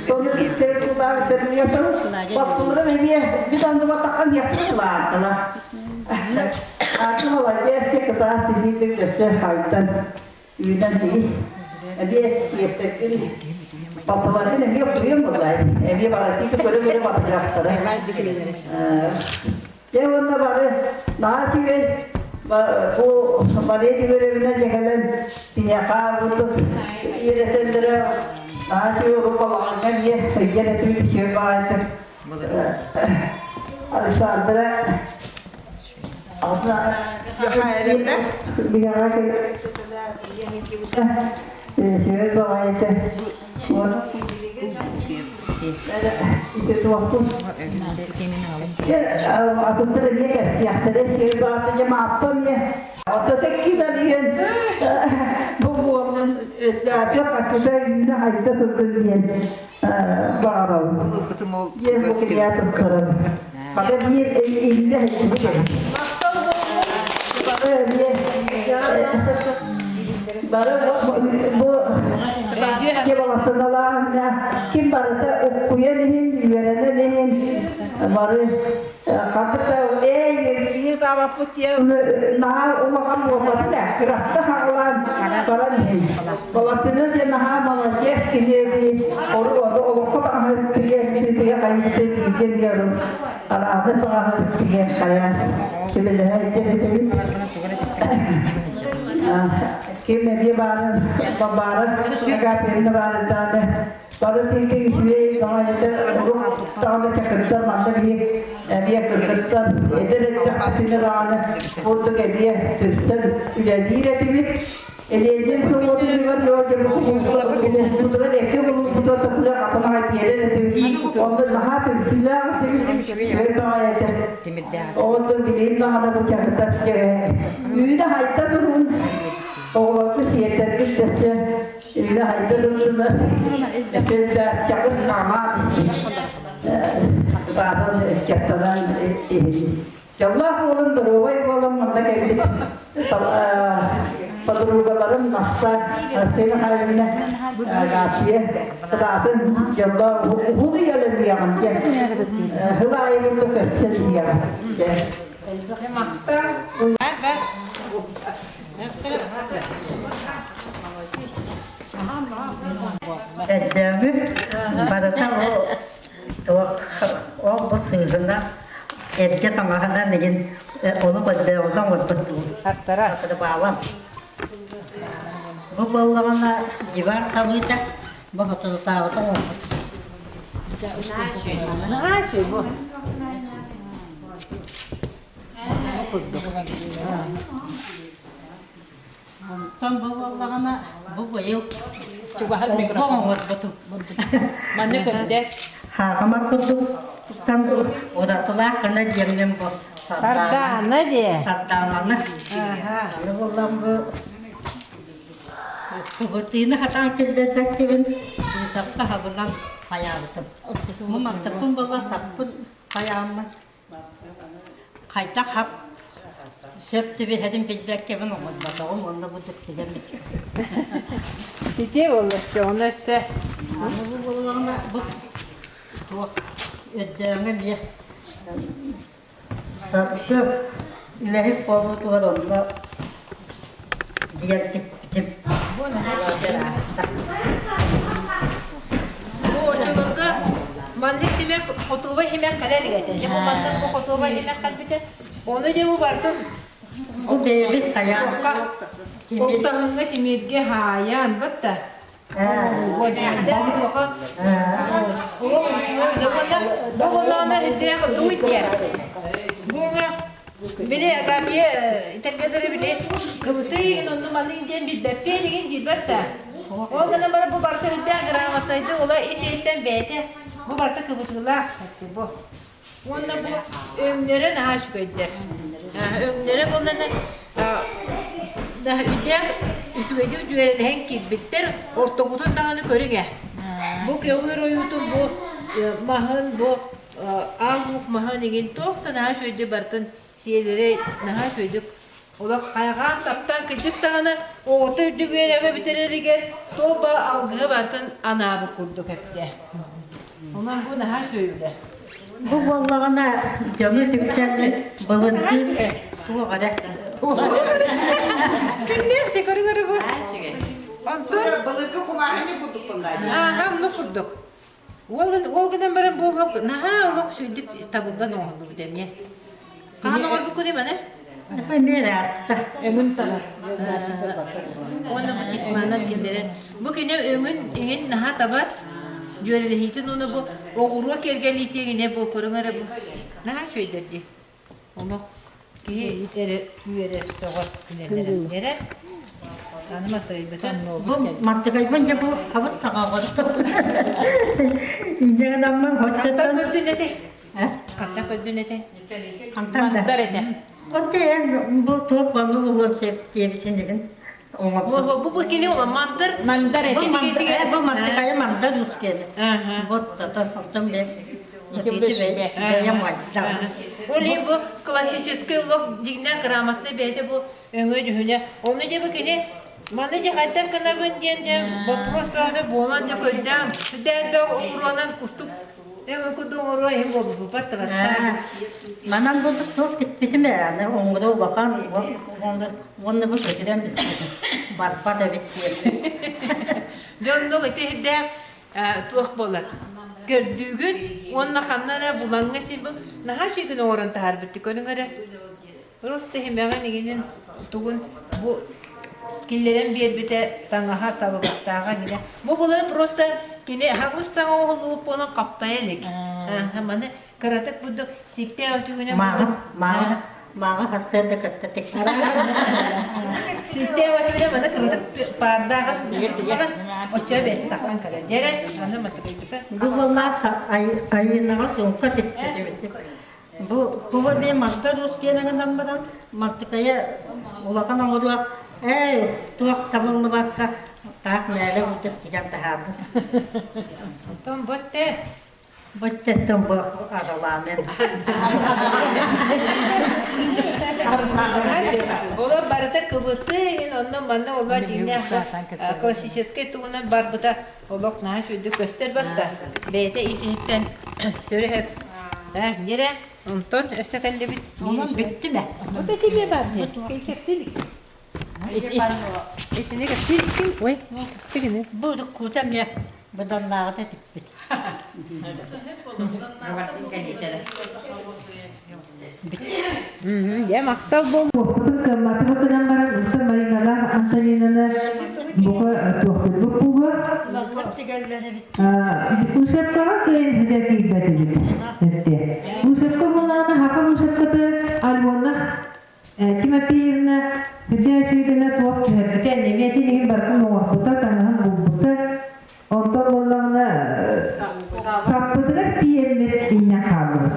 Тону түттэрин тулаах төрүятын балталарым эмиэ бит анныбатаххан яхтылаатыла. Аты молодец те кытаах тиһиитин өссө хайтан Үүнэн тигис. Эмиэ сиэттэргин баппаларгын эмиэ окуйан буллай. Эмиэ баратыыты көрө-көрө батыгахтара. Дьэ уонна бары наһаа үчүгэй бу Мария Дмитриевна дьэкэлэн киниэхэ буттут үөрэтэллэрэ наһаа үчүгэй уруккалаҕаҥҥа эмиэ өйдер этибит үчүгэй баҕайытык Александра Бары бу ким барыта уккуйан иһин, үөрэнэн иһин бары хапыта эй биир таабаппыт диэн наһаа улахан буолбата да кыратта хаҕылаан баран иһин. Балартына диэн наһаа молодец киһи олоххо таҥаһы тиийэн тиийэ хайыты бииргэ диэру арааты таҥаһы тиийэн хайа сүбэлэһэ иттэбитибит ким эмиэ баарын баарын Агапьевна баарыттааны бары тиийки үчүгэй баҕайыта даҕаны чакырдар манна биһи эмиэ кыргыттар эдэр эттэхпитинэ даҕаны курдук эмиэ түмсэн үлэлиир этибит Элиэнин сыллатыгар дьоммутугар эки булуспутугар топпуга хатанаҕа тиэрэн этибит. Онно наһаа түмсүүлээх этибит. Үчүгэй баҕайы этэ. Оҕоннор билигин даҕаны бу чакырдар Үүнэ хайда туһун оҕолорго сиэтэрбит дэссе үүнэ хайда турдуна чакыр хаамаат баатан чаттанан иһин. Дьоллоох буолан, доруобай буолан манна кэлбит подругаларым Наста, Анастасия Михайловна, Гафия, кытаатын дьоллоох уһун үйэлэниэҕим диэн сыл аайы курдук көрсөн иһиэҕим. Эрдээҥи барыта ол бу сыыһына эргэ таҥаһынан игин ону көрдөөҕүтэ оҥорбут Аттара. Баалам. Бу буоллаҕына диван хабыыта бу хотутааҕыта оҥорбут. Наһаа бу. Бу курдук. Онтон бу буоллаҕына бу быйыл Чугаһар микрофон. оҥорбутум. Манна көрдөр. Хаахамар курдук туттан уратылаах гына диэммин бу Сардаана диэ. Сардаананы. Аны буллам бу. Кыбытыыны хатаан киллэрбэккэбин сапка хабынан хайаабытым. Мантыкпын буолла саппын хайааммын хайдах хап сөп түбэһэрин билбэккэбин оҥорботоҕум уонна бу дьиктигэр Сити буолла оны өссө Аны бу буоллаҕына бу туох өйдөөҥө эмиэ Сарсы үлэһит буолбутугар онно диэн Бу оччолорго маннык симэх хотуоба симэх кэлэр этэ. Дьэ бу мантан бу хотуоба симэх кэлбитэ. Ону дьэ бу бардым. Бу бэйэбит хайаан Олтаһыҥҥа тимиргэ хаайан батта. Били Агафья итэргедere били кыбытый онну маннык диэн билбэппиэн игин диирбэт да. Ол гынан баран бу барыта үрдээх грамотнайды ула ис иһиттэн бэйэтэ бу барыта кыбытыылаах бу. Уонна бу өҥнөрө наһаа үчүгэйдэр. Өҥнөрө буоллана үрдээх үчүгэйдик дьүөрэлэһэн киирбиттэр, ортокутун даҕаны көрүҥ ээ. Бу көҕүөр ойуутун бу маһын, бу аал луук маһын иҥин туох да наһаа үчүгэйдик барытын сиэлэрэй наһаа үчүгэйдик олох хайҕаан таптаан кырдьык даҕаны оҕото үрдүк үөрэҕи бүтэрэригэр туох ба алгыһы барытын анаабыт курдук эттэ. Онон бу наһаа үчүгэй үлэ. Бу буоллаҕына дьону түмсэн былыргы суох эрэ. Күннээх де көрү-көрү бу. Онтон былыргы кумааһынньык курдук буолла. Ааха, оннук курдук. Ол гынан баран бу олох наһаа олох сүрдүк табыллан оҥоһуллубут эмиэ. Хаһан оҥорбуккун эмэне? Эмиэ Өҥүн таба. Уонна бу тисманан киллэрэн. Бу кини өҥүн иҥин наһаа табар. Дьүөрэлэһиитин уонна бу оҕуруо киэргэлиитиэгинэ бу көрүҥ эрэ бу наһаа үчүгэйдэр дии. Олох киһи эрэ үөрэр сөҕөр күнэлэрэ. Аны мартыгайбытын. Бу мартыгайбын дьэ бу хабыс саҕаҕыттым. Инньэ гынаммын Хантан көрдүн этэй? Хантан көрдүн этэй? Хантан да. этэ. Онто эн бу туох банны булуон сөп диэбитин иһин оҥордум. Бу бу кини мандар Мандар Бу этэ. мандар бу мартыгайы мандар ускены. Вот тата онтон бе бэйэм айдам. Ол иһин бу классическай олох дьиҥнээх грамотнай бэйэтэ бу өҥө дьүһүнэ. Онно дьэ бу кини маны дьэ хайдах гынабын диэн дьэ вопрос бөҕөтө буолан дьэ көрдөөн сүрдээх оҕуруонан кустук өҥө курдук оҥоруо иһин буолбуппат табастаах. Манан бурдук туох типпитим ээ, аны оҥоро улахан уонна бу көтүрэн бүппүтүм. Барбат эбит диэн. Дьоннук ити иһирдээх туох буолар көрдүүгүн уонна ханна эрэ булаҥҥа син бу наһаа үчүгэй оҥорон таһаарбыт көрүҥ эрэ просто иһимэҕин игинин тугун бу киллэрэн биэрбитэ таҥаһа табыгастааҕа гинэ бу булар просто кини хаҕыс таҥа оҥоһуллубут буолан хаптайа илик маны кыратык бурдук сиктээх өтүгүнэн Мааҕы мааҕы мааҕы сарсыарда кытта тикти. Сиктээх өтүгүнэн маны кыратык паардааҕын оччо бэйэтэ тахсан кэлэр дьэрэ аны матыгыйбыта Бу буоллаах айыынаҕа суумка тикпитибит. Бу куба бии манта рус диэн баран мартыкайа улахан оҥоруох ээ туох табыллыбакка таах мээлэ курдук тигэн таһаарбыт. Онтон бутте Баччаттан бу аралаанын. Олор барыта кыбыты иҥин онно манна олор дьиҥнээх классическай тугунан барбыта олох наһаа үчүгэйдик көстөр барда. Бэйэтэ ис иһиттэн сөрү хөп. Ньирэ, онтон өссө кэллибит. Онон бүттү да. Вот эти бе бар. Кэпсил. Итини кэпсил ким? Ой, кэпсил Бу кута эмиэ быданнааҕыта тикпит. Дьэ, махтал буол. Туохпутун кыамматыбыт гынан баран, Устар Мариналаах Антонинаны бука туохтуйбут буолуо. Усепкаҕа кыайан ситэ киирбэтибит эттэ. Усепка буолааны хака усепкаты Альбона Тимофеевна Федя туох түһэрбитэ, эмиэтин иһин барытын оҥорбута, таҥаһын булбута. Онтон буоллаҕына саппытыгар тиийэммит инньэ хааллыбыт.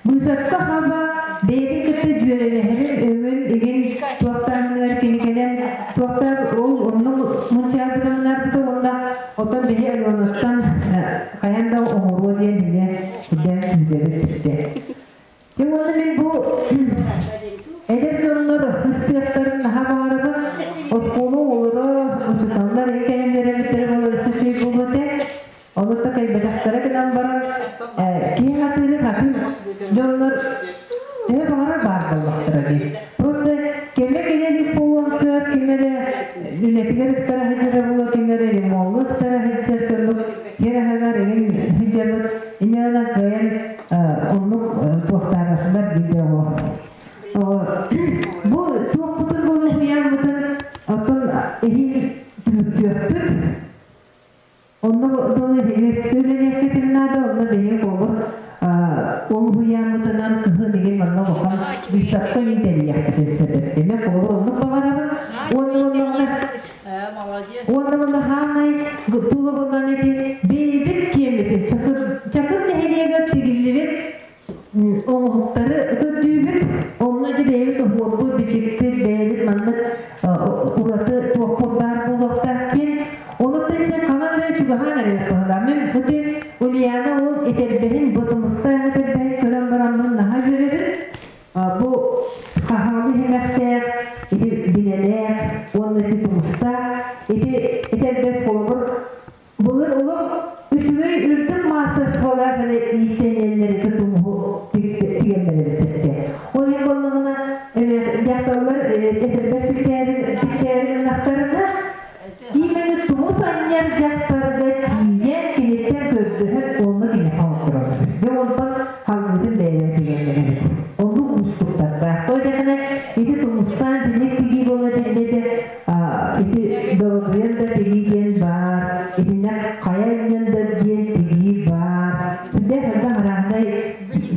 Быысапка хаба бэйэтин кытта дьүөрэлэһэрин өҥүн игин туохтааһыныгар кини кэлэн туохтаах ол оннук. буоллаҕына, оттон биһи Алёнаттан хайаан да оҥоруо диэн эмиэ үрдээн күүтэбит истэ. Дьэ уонна мин бу эдэр дьоннор ыстыаптарын наһаа баҕарабын. Оскуола оҕолоро, учууталлар эн кэлэн үөрэммиттэрэ буолар өссө үчүгэй буолуо этэ. Ону да кэлбэтэхтэрэ гынан баран, киһи хатыыры хатыыр дьоннор төһө баҕарар баар буоллахтара дии. Просто кэмэ кэлэ илик буолуон сөп, ким эрэ үлэтигэр ыктара сылдьара буолуо, ким эрэ ремонҥа ыктара сылдьар дьоннук кэр аһыгар эҥин сылдьабыт. Инньэ гынан кыайан оннук туохтаабатылар диде оҕо. Бу туохпутун буолуохуйааммытын оттон эһиил түмүктүөхпүт. Онно дылы эһиги үлэлиэххитин наада, онно биһиги буолбут ол уһуйааммытынан кыһын игин манна улахан выставка иитэлиэхпитин сөп Эмэ буолу оннук баҕарабын. Уонна онно уонна онно хаамай тула булан ити бэйэбит киэммитин Чакыр Чакыр нэһилиэгэр тигиллибит оҥоһуктары көрдүүбүт. Онно ити бэйэбит оһуорбут, бичикпит, бэйэбит маннык ураты туохпут баар буолуохтаах диэн. Онуттан син хаҥан эрэ чугаһаан эрэр быһыылаах. Мин ити Ульяна ол этэрбэһин, ботумустаах этэрбэһин көрөн бараммын наһаа үөрэбин. Бу хаһааны иһимэхтээх, ити билэлээх уонна ити тумустаах, ити этэрбэс холобур Былыр олох үчүгэй үрдүк маастарстволаах эрэ иистэнньэннэри тутумуһу тигэллэр эбит сөпкө. Ол иһин буоллаҕына, дьахталлар этэрбэс тиктээри гыннахтарына, именно тумус анньар дьахтарга тиийэн киниттэн көрдөһөн уонна киниэхэ оҥортороллор. Дьэ онтон халгытын бэйэлэрэ тигэллэр эбит. Оннук уустуктардаах. То дэхинэ ити тумустаан тиник тигии буола диэбитэ Ити доруобуйан да тигии диэн баар, итиннэ хайа анньан да диэн тигии баар. Сүрдээх элбэх арааһынай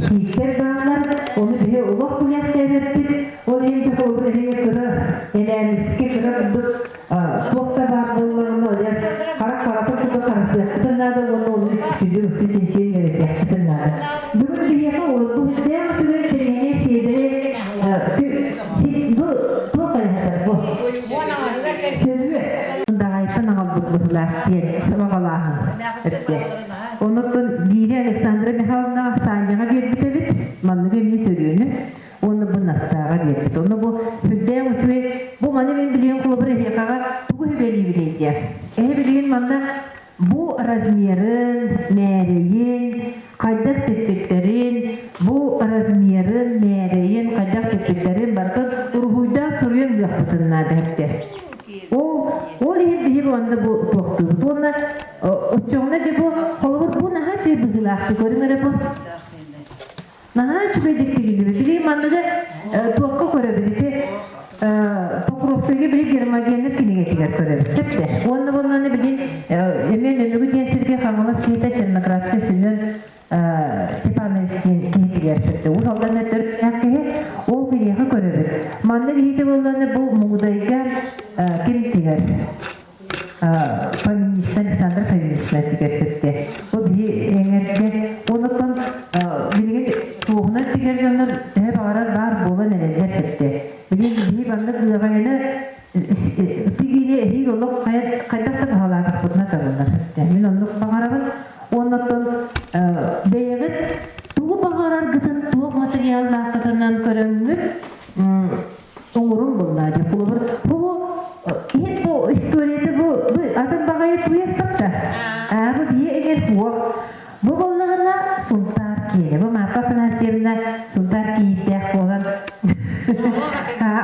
сииктэр бааллар, ону биһи олох күнэхтээбэппит. Ол иһин дьэ холобур эһиги кыра элээмискэ кыра курдук туох да баар буоллаҕына, оле харах харатын курдук харыстыахпытын наада уонна ону сүдү ыксы чинчийэн үөрэтиэхпитин наада. Бүгүн биһиэхэ урукку сүрдээх үчүгэй сэргэни сиэдэри Бу туох хайыһатар бу? Сөрүө. Даҕайтан аҕалбыт быһылаах диэн сабаҕалааһын эттэ. Онуттан биири Александра Михайловна Саняҕа биэрбит эбит. Маннык эмиэ сөрүөнү уонна бу Настааҕа биэрбит. Онно бу сүрдээх үчүгэй бу маны мин билигин холобур эһиэхэҕэ тугу сүбэлиибиний диэ. Эһи билигин манна Бу размерын, мээрэйин, хайдах тикпиттэрин, бу размерын, мээрэйин, хайдах тикпиттэрин барытын уруһуйдаан суруйан ыахпытын наада эбитэ. Ол ол иһин биһи уонна бу туохтуубут. Уонна оччоҕуна дьэ бу холобур бу наһаа үчүгэй быһыылаахтык көрүҥ эрэ бу. Наһаа үчүгэйдик тигиллибит. Билигин манныгы туохха көрөбүт ити Покровскайга били Гермогенов кинигэтигэр көрөбүт. Сөптө. Уонна буоллаҕына билин эмиэ Нөмүгү диэн сиргэ Хаҥалас киһитэ Черноградскай Семен Степанович диэн киһитигэр сөптө. Уус Алдан төрүттээх киһи ол киниэхэ көрөбүт. Манна киһитэ буоллаҕына бу Мугудайга ким тигэр? Фоминична Александра Фоминична тигэрсэттэ. Бу биһи эҥэргэ онуттан билигин туоһунан тигэр дьоннор төһө баҕарар баар буолан эрэллэр сөптө. Билигин биһи маннык ыаҕайаны тигиини эһиил олох хайдах да баһалаатахпытына табыллар сөптө. Мин оннук баҕарабын. Оннуттан бэйэҕит тугу баҕараргытын туох материаллааххытынан көрөҥҥүт оҥорун буллаа дьэ холобур бу иһит бу историята бу бу атын баҕайы туйаспатта аа бу бие эгер суох бу боллаҕына Сунтаар киэнэ бу Марфа Афанасьевна Сунтаар кийииттээх буолан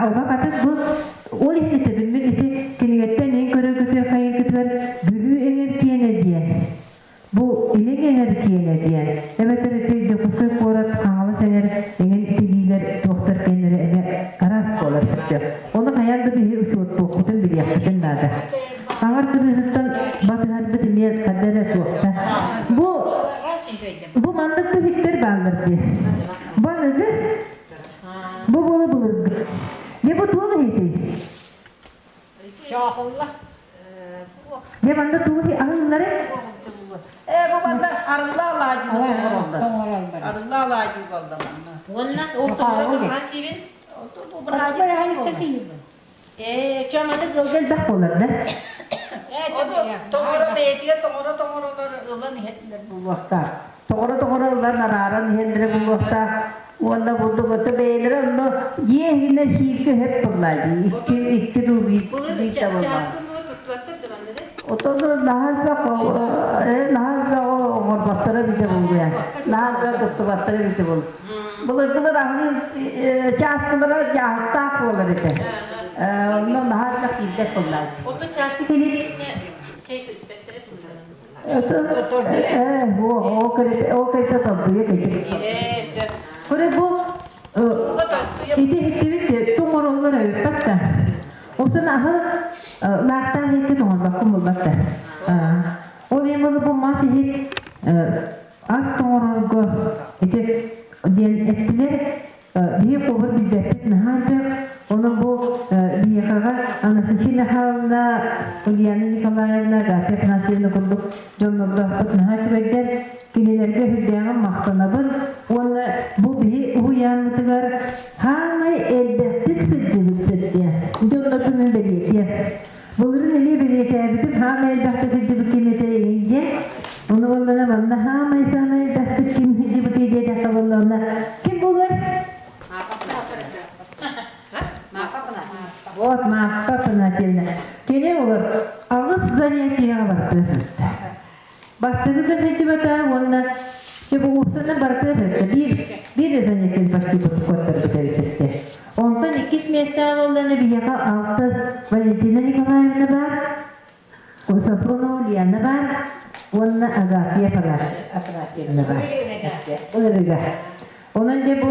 оба атын бу ол иһин итэбиммит ити кинигэттэн эн көрөргүтүгэр хайыргытыгар Бүлүү эҥэр киэнэ диэн Бу Илин эҥэр киэнэ диэн, эбэтэр ити Дьокуускай куорат Хаҥалас эҥэр эҥин тигиилэр туохтар киэннэрэ эмиэ араас буолар сөптөөх. Ону хайаан да биһи учуоттуохпутун билиэхпитин наада. Аҥар кырыыһыттан батыһарбыт эмиэ ханна эрэ туохта. Бу бу маннык күһүттэр бааллар дии. Бу аныгы, бу буола былыргы. Дьэ бу туох иһитий? Чоохулла. Дьэ манна тугу аһыллары? Э бу манна арылла алаадьы оҥороллор. Арылла алаадьы буолла манна. Уонна ол тоҥорон сиибин. Бу быраадьы. Э, чаманы кылга элбэх буолар да? Тоҥоро бэйэтигэр тоҥоро-тоҥоролор ылан иһэллэр буолуохтаах. Тоҕоро-тоҕоро ылан арааран иһэллэрэ буолуохтаах. Уонна бурдук ото бэйэлэрэ онно дьиэ иһинэ сииргэ сөп буоллаа дии. Икки, икки дуу биир, биир да буоллаа. Отону наһаа элбэх наһаа элбэх оҥорботторо эбитэ буолуо. Наһаа элбэх туттубаттара эбитэ буолуо. Былыргылар аһыы чааскылара дьааһыктаах буолар этэ. Онно наһаа элбэх киирбэт буоллаа. Онно чааскы кэлиилэринэ чэй испэттэрэ сылдьар. Ол кэлитэ тордуйа кэлит. Көрө бу ити иһиттибит тоҥороллор эбиппэт да. Оттон аһы лаахтаах иһиккэ тоҥорбоккун булбат да. Ол иһин бу мас иһит ас тоҥорорго ити диэн эттилэр. Биһи куобар билбэппит наһаа элбэх. Онон бу биһиэхэҕэ Анастасия Михайловна, Ульяна Николаевна, Гафья Афанасьевна курдук дьоннордоохпут наһаа үчүгэйдэр. Кинилэргэ сүрдээҕин махтанабын уонна бу биһи уһуйааммытыгар хаамай элбэхтик сылдьыбыт сиргэ дьоннорбун мин бэлиэтиэм. Былырыын эмиэ бэлиэтээбитим хаамай элбэхтик сылдьыбыт ким этэ диэн. Ону буоллаҕына манна хаамай саамай элбэхтик ким сылдьыбытый диэтэххэ буоллаҕына ким буолуой? Вот Мааппа Афанасьевна. Кини олор аҕыс занятиеҕа бардыы сырытта. Бастакы көмүтүбэтэ уонна Чебугупсаны барытыгар сырытта. Биир, биир занятиен почти куоттарбыт эбисэтте. Онтон иккис миэстэҕэ буоллаҕына биһиэхэ алта Валентина Николаевна баар, Софронова Ульяна баар уонна Агафья Афанасьевна баар. Ол эрэ Онон дьэ бу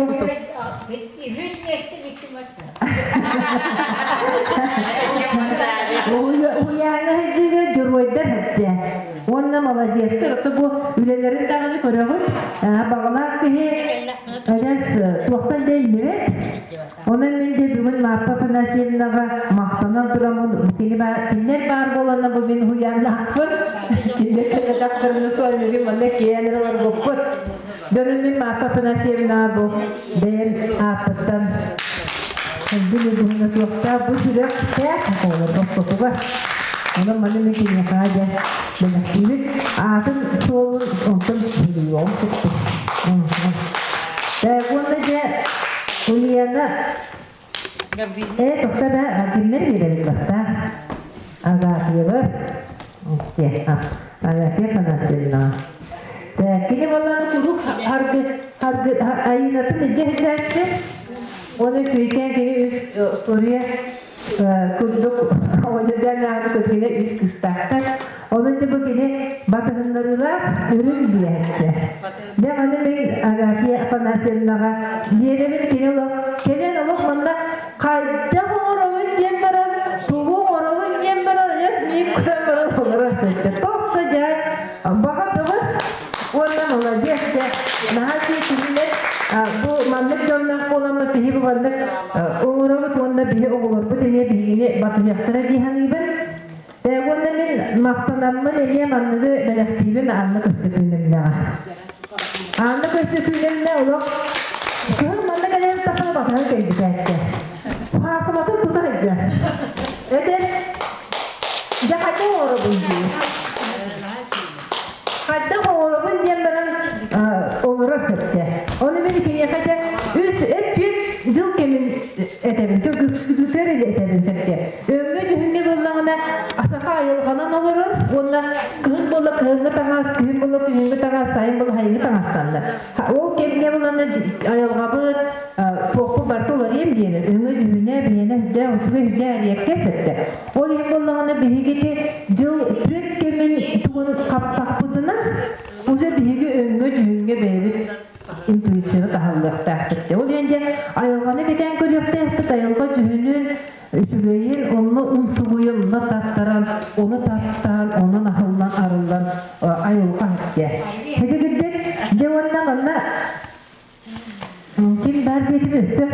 Үһүс миэстэ Уһуйааҥҥа сылдьыыга дьоруойдар эттэ. Уонна молодецтар, ото бу үлэлэрин даҕаны көрөҕүт. Баҕалаах киһи эрэс туохтан да иҥнибэт. Онон мин де бүгүн Марфа Афанасьевнаҕа махтанан тураммын кини кинилэр баар буоланна бу мин уһуйааннаахпын. Кинилэр кэлбэтэхтэринэ суох манна киэһэн эрэ олорбуппут. Дьонум мин Марфа Афанасьевна бу бэйэм ааппыттан Бүлүү быһына туохтаах бу сүрэхтээх оҕолор ортотугар. Онон маны мин киниэхэ дьэ бэлэхтиибит. Аатын суолун онтон суруйуоҕум куттук. Уонна дьэ Ульяна тохто да кимнэр биэрэбит бастаан? Агафьева. Агафья Афанасьевна. Кини буоллаҕына куруук харгы харгы айыынатын илдьэ сылдьааччы. Уонна күөйтээн кини үс история курдук оҕонньордоон ааҕы кини үс кыыстаахтар. Онон дьэ бу кини батыһыннарыылаах үрүҥ диэччи. Дьэ аны мин Агафья Афанасьевнаҕа биэрэбин кини олох кэлэн олох манна хайдах оҥоробун диэн баран тугу оҥоробун диэн баран эс миин көрөн баран олорор сылдьар. Тоқта дьэ баҕа бөҕө уонна молодец дьэ наһаа үчүгэй кинилэр бу маннык дьонноох буоламмыт биһи бу маннык оҥоробут уонна биһи оҕолорбут эмиэ биһигини батыһыахтара дии саныыбын. Уонна мин махтанаммын эмиэ манныгы бэлэхтиибин Анна Көстөкүүнүмнэҕэ. Анна Көстөкүүнүмнэ олох кыһын манна кэлэн тахсан батыһан кэлбитээччи. Хаакыматын тута сылдьар. Этэр, дьэ хайдах оҥоробун дии. Хайдах оҥоробун диэн баран оҥорор сөптө. Ону мин киниэхэ дьэ үс эт дьыл кэмин этэбин, үксүтүтэр этэбин сөптө. Өҥҥө дьүһүҥҥэ буоллаҕына саха айылҕанан олорор уонна кыһын буолла кыһыҥҥы таҥас, күһүн буолла күһүҥҥү таҥас, сайын буолла сайыҥҥы таҥастанна. Ол кэмҥэ буланна айылҕабыт туохпут барыта уларыйан биэрэр. Өҥө дьүһүнэ, биһиэнэ үрдээх, үчүгэй үрдээх эриэккэ сөптө. Ол иһин буоллаҕына биһигити дьыл түөрт кэмин тугун хаптахпытына уже биһиги өҥҥө дьүһүҥҥэ бэйэбит интуицияны таһаллыахтаахпыт. Ол иһин дьэ айылҕаны кэтээн көрүөхтээхпит, айылҕа дьүһүнүн үчүгэйин онно умсугуйан, онно таттаран, ону таптаан, онон аһыллан, арыллан айылҕа хэттэ. Хэтигирдик дьэ уонна манна ким баар диэтим өссө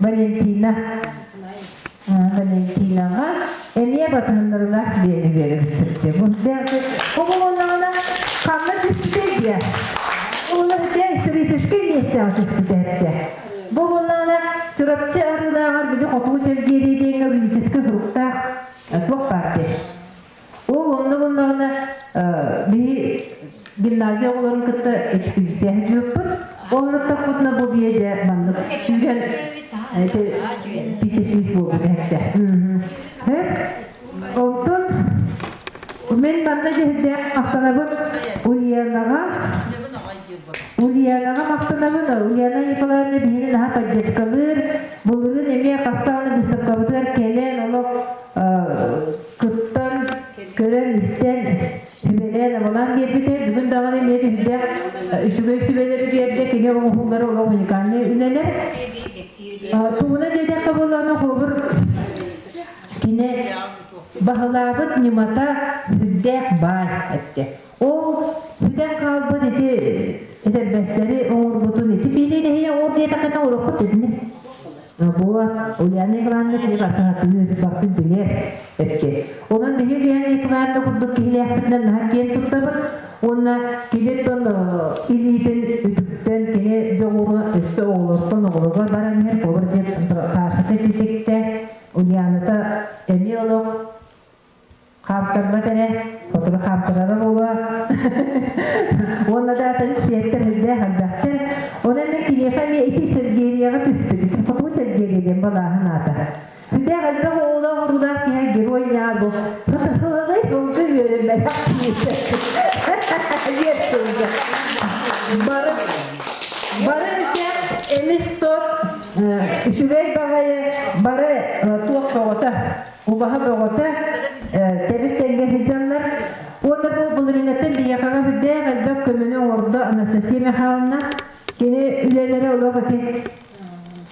Валентина Валентинаҕа эмиэ батыһыннарылаах биэни биэрэбит Бу оҕолонноҕуна ханна түспүтэй диэ? Уолар дьэ историческай миэстэҕэ түспүтэ этэ. Бу буоллаҕына Чурапчы арыылааҕар били хотугу сэлгиэрии диэҥҥэ юридическай суруктаах туох баар дии. Ол онно Биһи гимназия оҕолорун кытта экспедиция сылдьыбыппыт. Ол ырыттахпытына бу биэдэ маннык сүүрэн писетиис буолбут эһэттэ. Онтон мен манна дьэһирдээх махтанабын Ульянаҕа. Ульянаҕа махтанабын. Ульяна Николаевна биһиги наһаа поддержкалыыр. Былырыын эмиэ хастааны выставкабытыгар кэлэн олох кыттан, көрөн-истэн, сүбэлээн-абалаан биэрбитэ. Бүгүн даҕаны эмиэ түһүлгэ үчүгэй сүбэлэри биэрдэ. Кини оҥоһуулара олох уникальнай үлэлэр. Тугуна диэтэххэ буоллаҕына, холобур, кини баһылаабыт ньымата сүрдээх баай эттэ. Ол сүтэн хаалбыт ити этэрбэстэри оҥорбутун ити киһи нэһиэ оҥор диэтэххинэ урукку итини Бу Ульяна Николаевна кини барытын барытын билэр эппит. Онон биһи Ульяна Николаевна курдук киһилээхпитинэн наһаа киэн туттабыт. Уонна киниттэн илиитин үтүктэн кини дьоҕура өссө оҕолортон оҕолорго баран иһэр холобур диэн Пашата титиктэ Ульяната эмиэ олох Хаамтарбат эрэ, хотугу хаамтарара буолуо. Уонна да атын сиэттэр үрдээх элбэхтэр. Онон мен киниэхэ эмиэ ити Сергеевияҕа түспүт. Ити хотугу Сергеевия диэн балааһын аата. Сүрдээх элбэх оҕолоох уруулаах киһи герой ньаабы. Сатахылаҕай долгу үөрэммэтэх киһитэ. Диэн сылдьар. Бары бары эмис тот үчүгэй баҕайы бары туох тоҕото Убаһа бөҕөтө тэбис тэҥҥэ сылдьаллар. Уонна бу былырыыҥҥыттан биһиэхэҕэ сүрдээх элбэх көмөнү оҥордо Анастасия Михайловна. Кини үлэлэрэ олох ити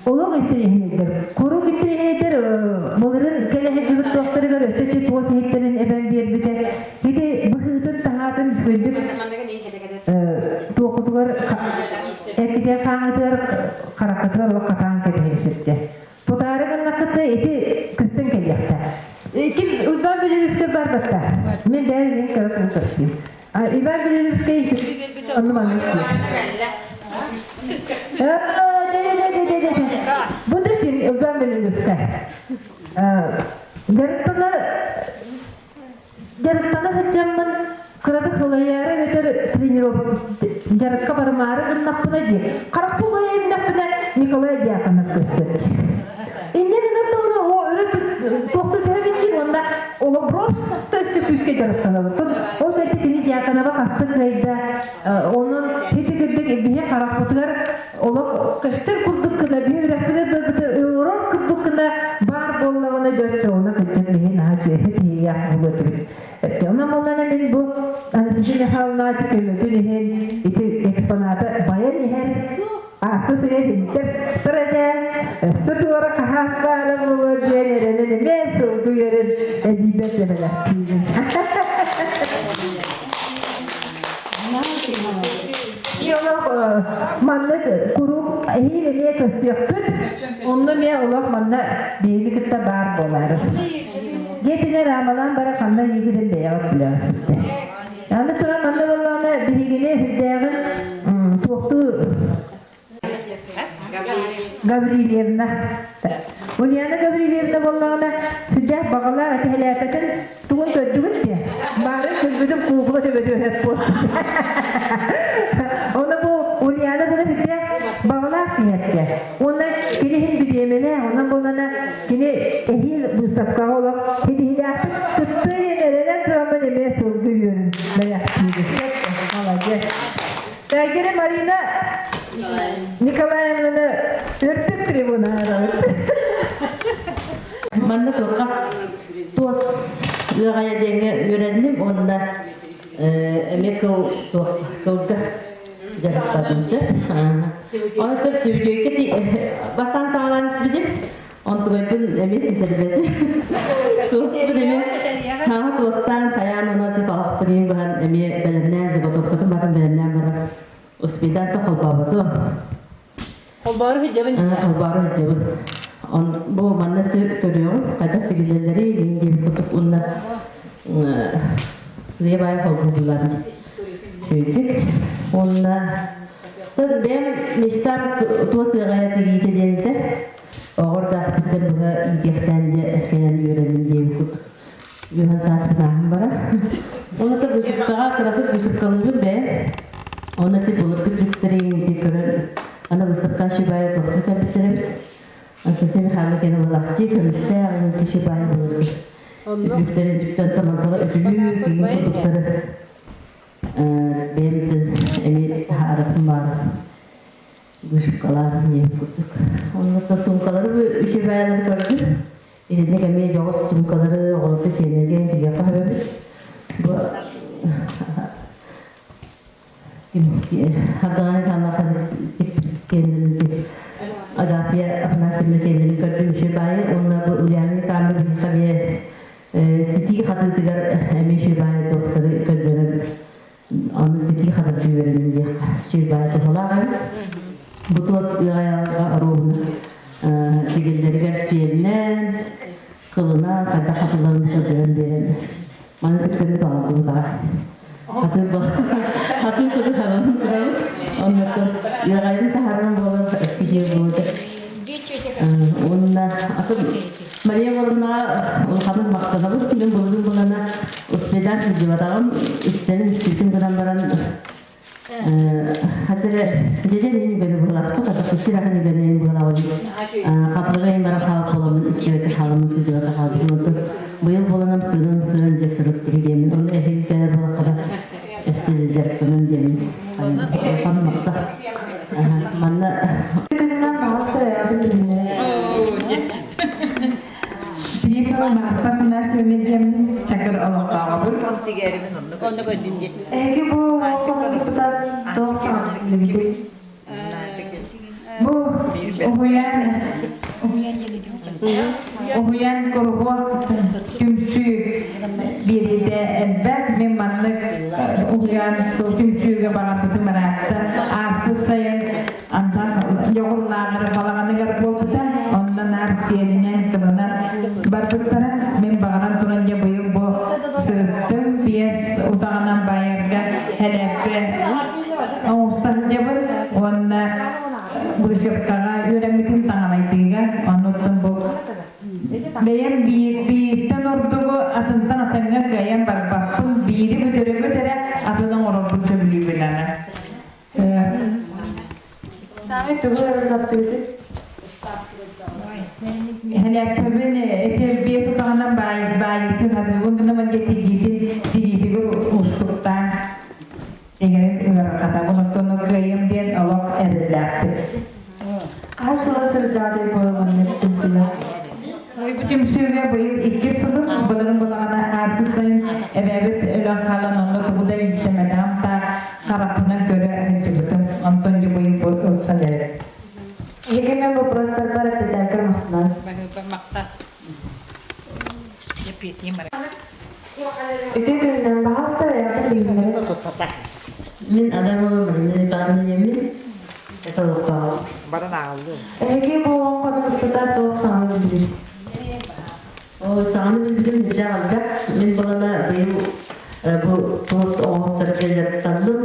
олох интэриэһинэйдэр. Куруук интэриэһинэйдэр былырын кэлэ сылдьыбыт туохтарыгар өссө ити туос иһиттэрин эбэн биэрбитэ. Ити быһыытын таһаатын үчүгэйдик туохутугар эккитигэр хааҥҥытыгар хараххытыгар олох хатаан кэбиһин сирдэ. Тутаары гыннаххытына ити көстөн кэлиэхтэ. Ким Иван Белевскэй барбатта. Мен бэйэм мен кыра тыл көрсүү. Иван Белевскэй онну маннык Бу да ким Иван Белевскэй. Дьарыктана Дьарыктана сылдьаммын кыратык сылайаары эбэтэр тренировка дьарыкка барымаары гыннахпына дии харахпын хайа имнэхпинэ Николай Дьяконов көстөр. Инньэ гынан даҕаны оо өрө туохта түһэбин дии уонна олоброс өссө күүскэ дьарыктанабыт. Ол кэннэ кини Дьяконова хаста кыайда онон ити кырдык биһи харахпытыгар олох көстөр курдук гына биһи үрэхпитин барбыта оҥорор курдук гына баар буоллаҕына дьоччоҕуна кырдьык биһи наһаа үчүгэй тиһигээх буолуо этибит. Онон буоллаҕына мин бу Анастасия Михайловна көмөтүн иһин ити экспоната байан иһэн ааспыт сирэ синтэр этэ өссө туора хаһаас баара буолуо диэн эрэнэн эмиэ сылгы үөрэн эдиибэр дэмэлэхтиибин. Олох маннык куруук эһиил эмиэ көстүөхпүт. Онно эмиэ олох манна биһиги кытта баар буолаары. Диэтинэ Рамалаан бара ханна иигитин бэйэҕит билэҕит ситтэ. Аны туран манна буоллаҕына биһигини сүрдээҕин туохтуу Гаврильевна. Ульяна Гаврильевна буоллаҕына сүрдээх баҕалаах этиһэлээпэтин тугун көрдүгүт дии. Баарын көрбүтүм куукула төбөтүөһэт буол. Оны бу Ульяна була сүрдээх баҕалаах киһиэттэ. Уонна кини иһин бириэмэлээх, онон буоллана кини эһиил выставкаҕа олох ситиһиилээхтик кыттыа диэн эрэнэн тураммын эмиэ сылгы үөрүн бэлэхтиибин. Молодец. Тайгери Марина Николаевнаны үрдүк трибуна арабыт. Манна туохха туос ыаҕайа диэҥҥэ үөрэнним уонна эмиэ кыл туох кылга дьарыктадым сөп. Оны сөп түбүтүөккэ бастаан саҕалаан испитим. Онтугайбын эмиэ ситэрбэтим. Туоспун эмиэ хаҥа туостаан хайаан уна талахпын быһан эмиэ бэлэмнээн заготовкатын батын бэлэмнээн баран успейтан та холбооботу. Холбоору сылдьабын. Холбоору сылдьабын. Он бу манна көрүөҕүм хайдах сигилэллэри диэн диэбит курдук уонна сыа баай холбууллар үчүгэй уонна бэйэм мечтам туос ыаҕайа тигиитэ диэн Оҕор даахпыттан быһа иитиэхтээн дьэ кэлэн үөрэнним диэбит курдук. Үһэн сааспытааһын бара. Оны та бышыпкаҕа кыратык бышыпкалыыбын бэйэ. Оны ти былыргы түктэрин көрөн аны выставка шибайы тохту кэлбиттеребит. Анастасия Михайловна кene булахчы көмүстэй аны шибайы былыргы. Үктэрин түктэн тамантала үтүлүү киин курдуктары бэйэбитин эми арапым бар. Вышивкалаах диэн курдук. Онно суумкалары үчүгэйлэр көрдүм. Итинник эмиэ дьоҕус суумкалары оҕолорго сиэннэргэ тигиэххэ сөбөбүт. Бу Хадааны таалахан киэннэрин Агафья Афанасьевна киэннэрин көрдүм үчүгэй баайы уонна бу Ульяна Николаевна биһиэхэ эмиэ ситии хатыытыгар эмиэ үчүгэй баайы туохтары көрдөрөн Аны ситии хатарчы үөрэнин диэххэ. Сүрдээх туһалаах эбит. Бу туос ыаҕайаларга оруобуна тигиллэригэр сиэлинэн, кылынан, хайдах хатыларын көрдөрөн биэрэн. Маны төттөрү тоҥордум даҕа. Хатыы хатыы кыды хабан турабыт. Оннуттан ыаҕайым таһааран буолан өссө буолда. Уонна атын Мария Ивановнаҕа улаханнык махтанабыт. Мин былыргын булана успедан сылдьыбатаҕым, истэрин истибитим гынан баран хатыры дьэдьэ мин бэни буолаахпыт, ата сир аһын үбэнэйин буолаҕын хатылыга иһин баран хаалып буоламмын истибэккэ хааламмын сылдьыбата хаалбытым. Онтон быйыл буоланам сырын сырын дьэ сырыт киһи диэмин. Онно эһиги кэлэр буолаххына өссө дьарыктанан диэмин. Улахан махта. Манна Күнүнэн баҕас Филиппова Марфа Афанасьевна диэн чакыр олохтооҕобут. Эһиги бу уолаттарбытыгар туох саҥаны билбиккит? Бу уһуйаан уһуйаан куруһуок түмсүү биэриитэ элбэх. Мин маннык уһуйаан түмсүүгэ барарбытым ыраатта. Ааспыт сайын Антон Дьоҕурлааҕар балаҕаныгар буолбута. Онно наар сиэлинэн, тылынан барбыттара. Мин баҕаран туран дьэ быйыл бу сырыттым. Биэс утаҕынан баайарга элэппэ оҥосто сылдьабын. Уонна быысапкаҕа үөрэммитим таҥалайдыыга. Оннуттан бу бэйэм биир бииртэн ордугу атынтан атыҥҥа кыайан барбаппын. Биири бүтэрэ эрэ атын оҥорорбун сөбүлүүбүн аны. Саамай тугу ырыгаттыгытый? Элэппэбин этэр биэс утаҕынан баайыытын хатыыбын гына мандьа тигиитин тигиитигэр уустуктаан дэгэрин ыарырҕатабын оттон кыайым диэн олох эрэллээхпит. Хас сыла сылдьаатый буоламмын түмсүүгэ? Бу түмсүүгэ быйыл иккис сылым былырын былаҕана ааспыт сайын эбээбит өлөн хаалан онно тугу да истэмэтэҕим таах харахпынан көрө сылдьыбытым. Онтон дьэ быйыл бу ылсан эрэр. Эһиги мен вопростарбар эппитээккэр махтанан. Үтүө күнүнэн баҕаста бэйэҕитин билиһиннэрин. Мин Адамова Марина Николаевна диэммин. Это олохтооҕум. Эһиги бу уон хонук устата туох саҥаны билбит? Ол саҥаны билбитим дьэ элбэх. Мин балана быйыл бу туос оҥоһуктарга дьарыктанным.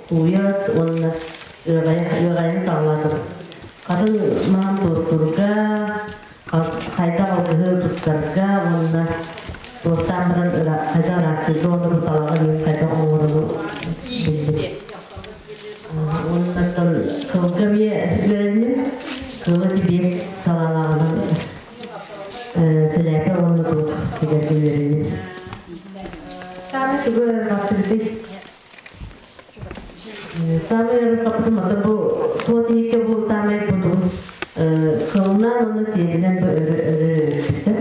Тууйас уонна ыаҕайын саҕалаатым. Хатын маһын туостуурга, хайдах алгыһы туттарга уонна туостаан баран хайдах ыраастыырга уонна бу талаҕы мин хайдах оҥорору билбит. Уоннаттан кылга эмиэ үөрэнним. Кылы биэс салаалааҕынан сэлээпэ уонна туох тигэргэ үөрэнним. Саамай тугу ыарырҕаттыгытый? Саамай ыарырҕаппытым ата бу туос иһиккэ бу саамай бутун кылынан уонна сиэлинэн бу өрө өрө өрүттүсэ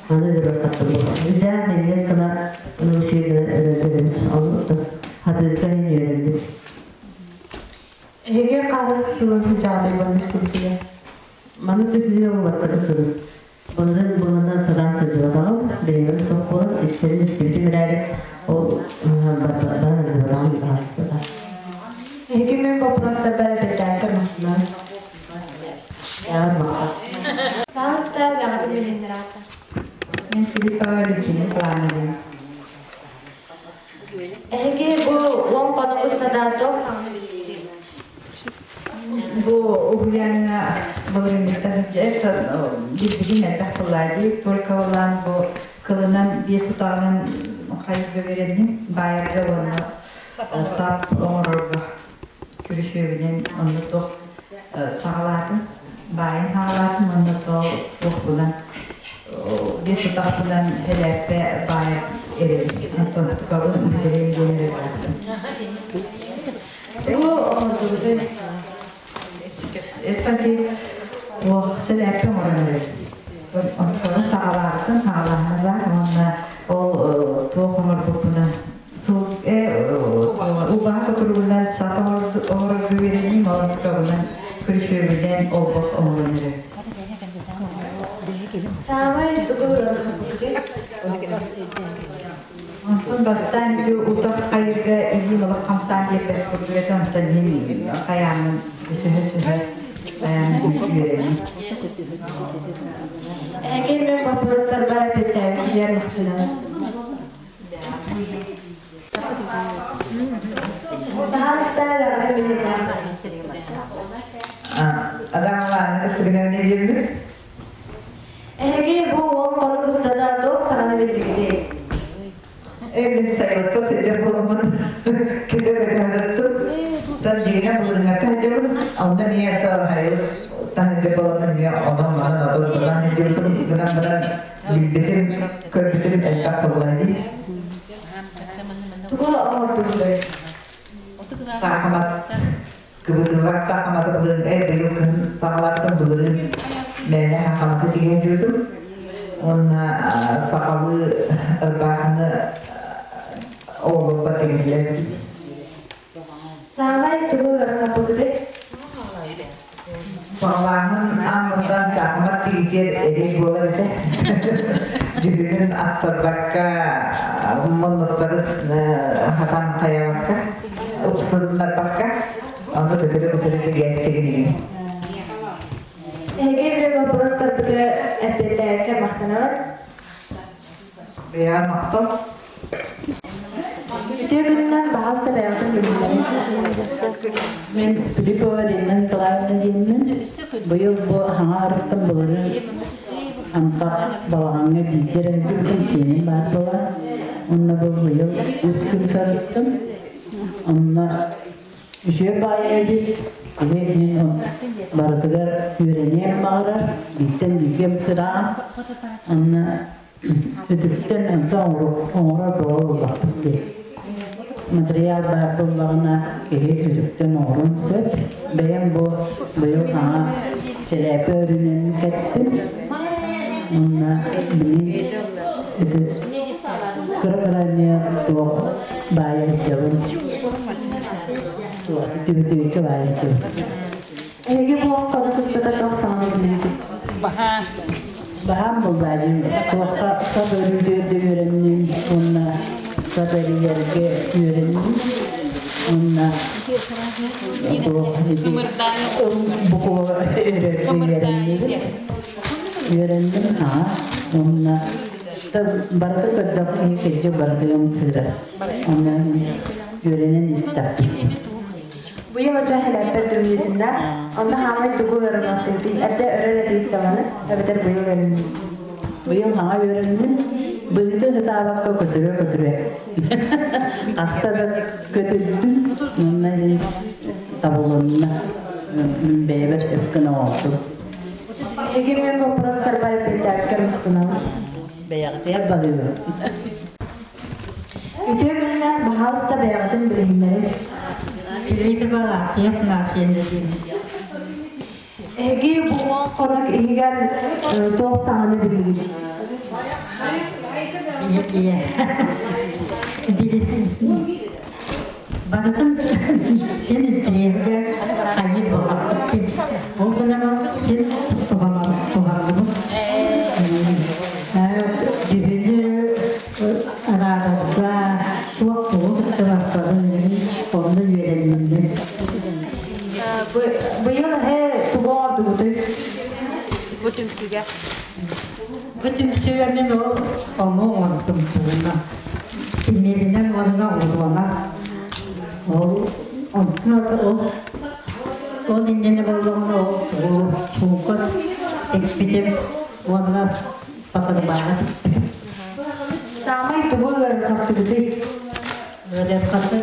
аны ыарырҕаттым. Үрдээх дэҥҥэс гына аны үчүгэй гына өрө Ону хатыырга иһин үөрэнним. Эһиги хаһыс сылын сылдьаҕыный маннык түмсүүгэ? Маннык түмсүүгэ бу бастакы сылым. Былырын былырынан сатаан сылдьыбатаҕым, билигин суох буолан истэрин истибитим эрээри, ол барбатаҕын ылбатаҕым баҕарсыта. Эһиги мен вопростарбар эппиттээккэр махтанан. Яар махтал. Паста бэҕэтин билиһиннэр аата. Мен Филиппова Валентина Николаевна. Эһиги бу уон хонук устата туох саҥаны биллигитий? Бу уһуйааҥҥа былырыыҥҥыттан это билбитим элбэх буоллаа дии. Только улаан бу Кылынан биэс утаҕынан хайырга үөрэнним, баайарга уонна сап оҥорорго күрүчүөгүнэн онно туох саҕалаатым, баайан саҕалаатым уонна туохпунан биэс утахпынан элээппэ баайа эрэбин. Онтон тукабын бүтэрэн диэн эрэ бааттым. Оо, оҥордубутуй. Это туох сэлээппэ оҥорон эрэр. Онтон саҕалаабытым, саҕалааһына баар уонна ол туох оҥорбуппунан сыл убаһа кутуругунан сап оҥорорго үөрэниим, ол онтукабынан күрүчүөгүнэн олбох оҥорон эрэр. Саамай тугу Онтон бастаан ити утах хайырга илиим олох хамсаан диэбэт курдук этэ, онтон иһин хайааммын сөһө-сөһө хайааммын үөрэниим. Эһэкэй мен боппуруостарбар эппиэттээбиккитигэр махтанабын. Пожалуйста, лэҕэтэ билетэ. Адамлааны сыгынаны диэммит. Эһиги бу уол хонук устата туох саҥаны биллигитий? Мин сайылыкка сылдьар буоламмын кытта Тан дьиҥинэ булуҥҥа сылдьабын, онно эмиэ сайылык таһырдьа буоламмын эмиэ онон-манан отон-тутан илдьибитим гынан баран билбитим, көрбүтүм элбэх буолла дии. Тугу оҥордугутай? Саахымат Кыбытыылаах саахыматы былырыын быйыл кыһын саҕалааттым былырыын мээнэ саахыматы тигэн жүрдүм уонна сахалыы ырбаахыны оҕолорбор тигиллэр. Саамай тугу ыарахаппыкытый? Саҕалааһын аан саахымат тигитиэр эрэй буолар этэ. Дьүһүнүн аттарбакка, муннуктары хатан хайабакка, упсуннарбакка, ону көтөрө-көтөрө тигээччигин Эһиги били боппуруостарбытыгар эппиэттээбиккэ махтанабын. Бэйэҕэ махтал. Үтүө күнүнэн баҕас да бэйэҕитин билиннэрин. Мин Филиппова Рина Николаевна диэммин. Быйыл бу хаҥа арыттан былырыын антах балаҕаҥҥа биирдэ эрэ сылдьыбытым сиэним баар буолан. Онно бу быйыл үс күн сырыттым. Онно үчүгэй баайа эбит. Киһи мин барытыгар үөрэниэн баҕарар, бииртэн бииргэм сыраан. Онно Үтүктэн онтон оҥорор бөҕө буоллахпыт дии. Материал баар буоллаҕына киһи үтүктэн оҥоруон сөп. Бэйэм бу быйыл саҥа сэлээпэ өрүнэн кэттим. Уонна билигин ити кыра-кыра эмиэ туох баайа сылдьабын. Туох түбүтүөккэ баайа сылдьабын. Эһиги бу хонук устата туох саҥаны биллигит? Баһаам булбаадьын туохха сап өрүүтүөрдэ үөрэнним уонна сап эрийэргэ үөрэнним уонна туох букуба өрөргө үөрэннибит үөрэнним аа уонна барыта көрдөх киһи кырдьык барытыгар сыыра онно үөрэнэн истэхпит. Быйыл оча хэлээппэр дүмнүтүннэ, онно хаамай тугу өрөмөхтүбүтүй? Эрдэ өрөр этигит даҕаны, эбэтэр быйыл өрүннүм. Быйыл хаҥа үөрэнним. Быйылгы сатаабакка көтүрэ-көтүрэ. Хаста да көтүрдүм, уонна табылынна. Мин бэйэбэр өккөн оҥордум. Эһиги мен боппуруостарбар эппиэттээбиккэ махтанабын. Бэйэҕитигэр барыыбын. Үтүө күнүнэн баһаалыста бэйэҕитин билиһиннэриҥ. Филиппова Лафиев Марсия Эһиги бу уон хонук иһигэр туох саҥаны биллигит? Барытын син интэриэһиргэ хайыы буолбаппыт. Ол гынан син туһаланныбыт. Дьүһүнү араарарга туох тугу кытта барсарын онно үөрэнним. Быйыл эһэ тугу оҥордугутуй? Бу түмсүүгэ. Бу түмсүүгэ мин ол ону оҥордум тугуна. Симиэнинэн уонна уруона. Ол онтон ол ол иннинэ буоллаҕына ол суука тикпитим уонна патырбаана тикпитим. Саамай тугу ыарырҕаттыгытый? Ыарырҕатты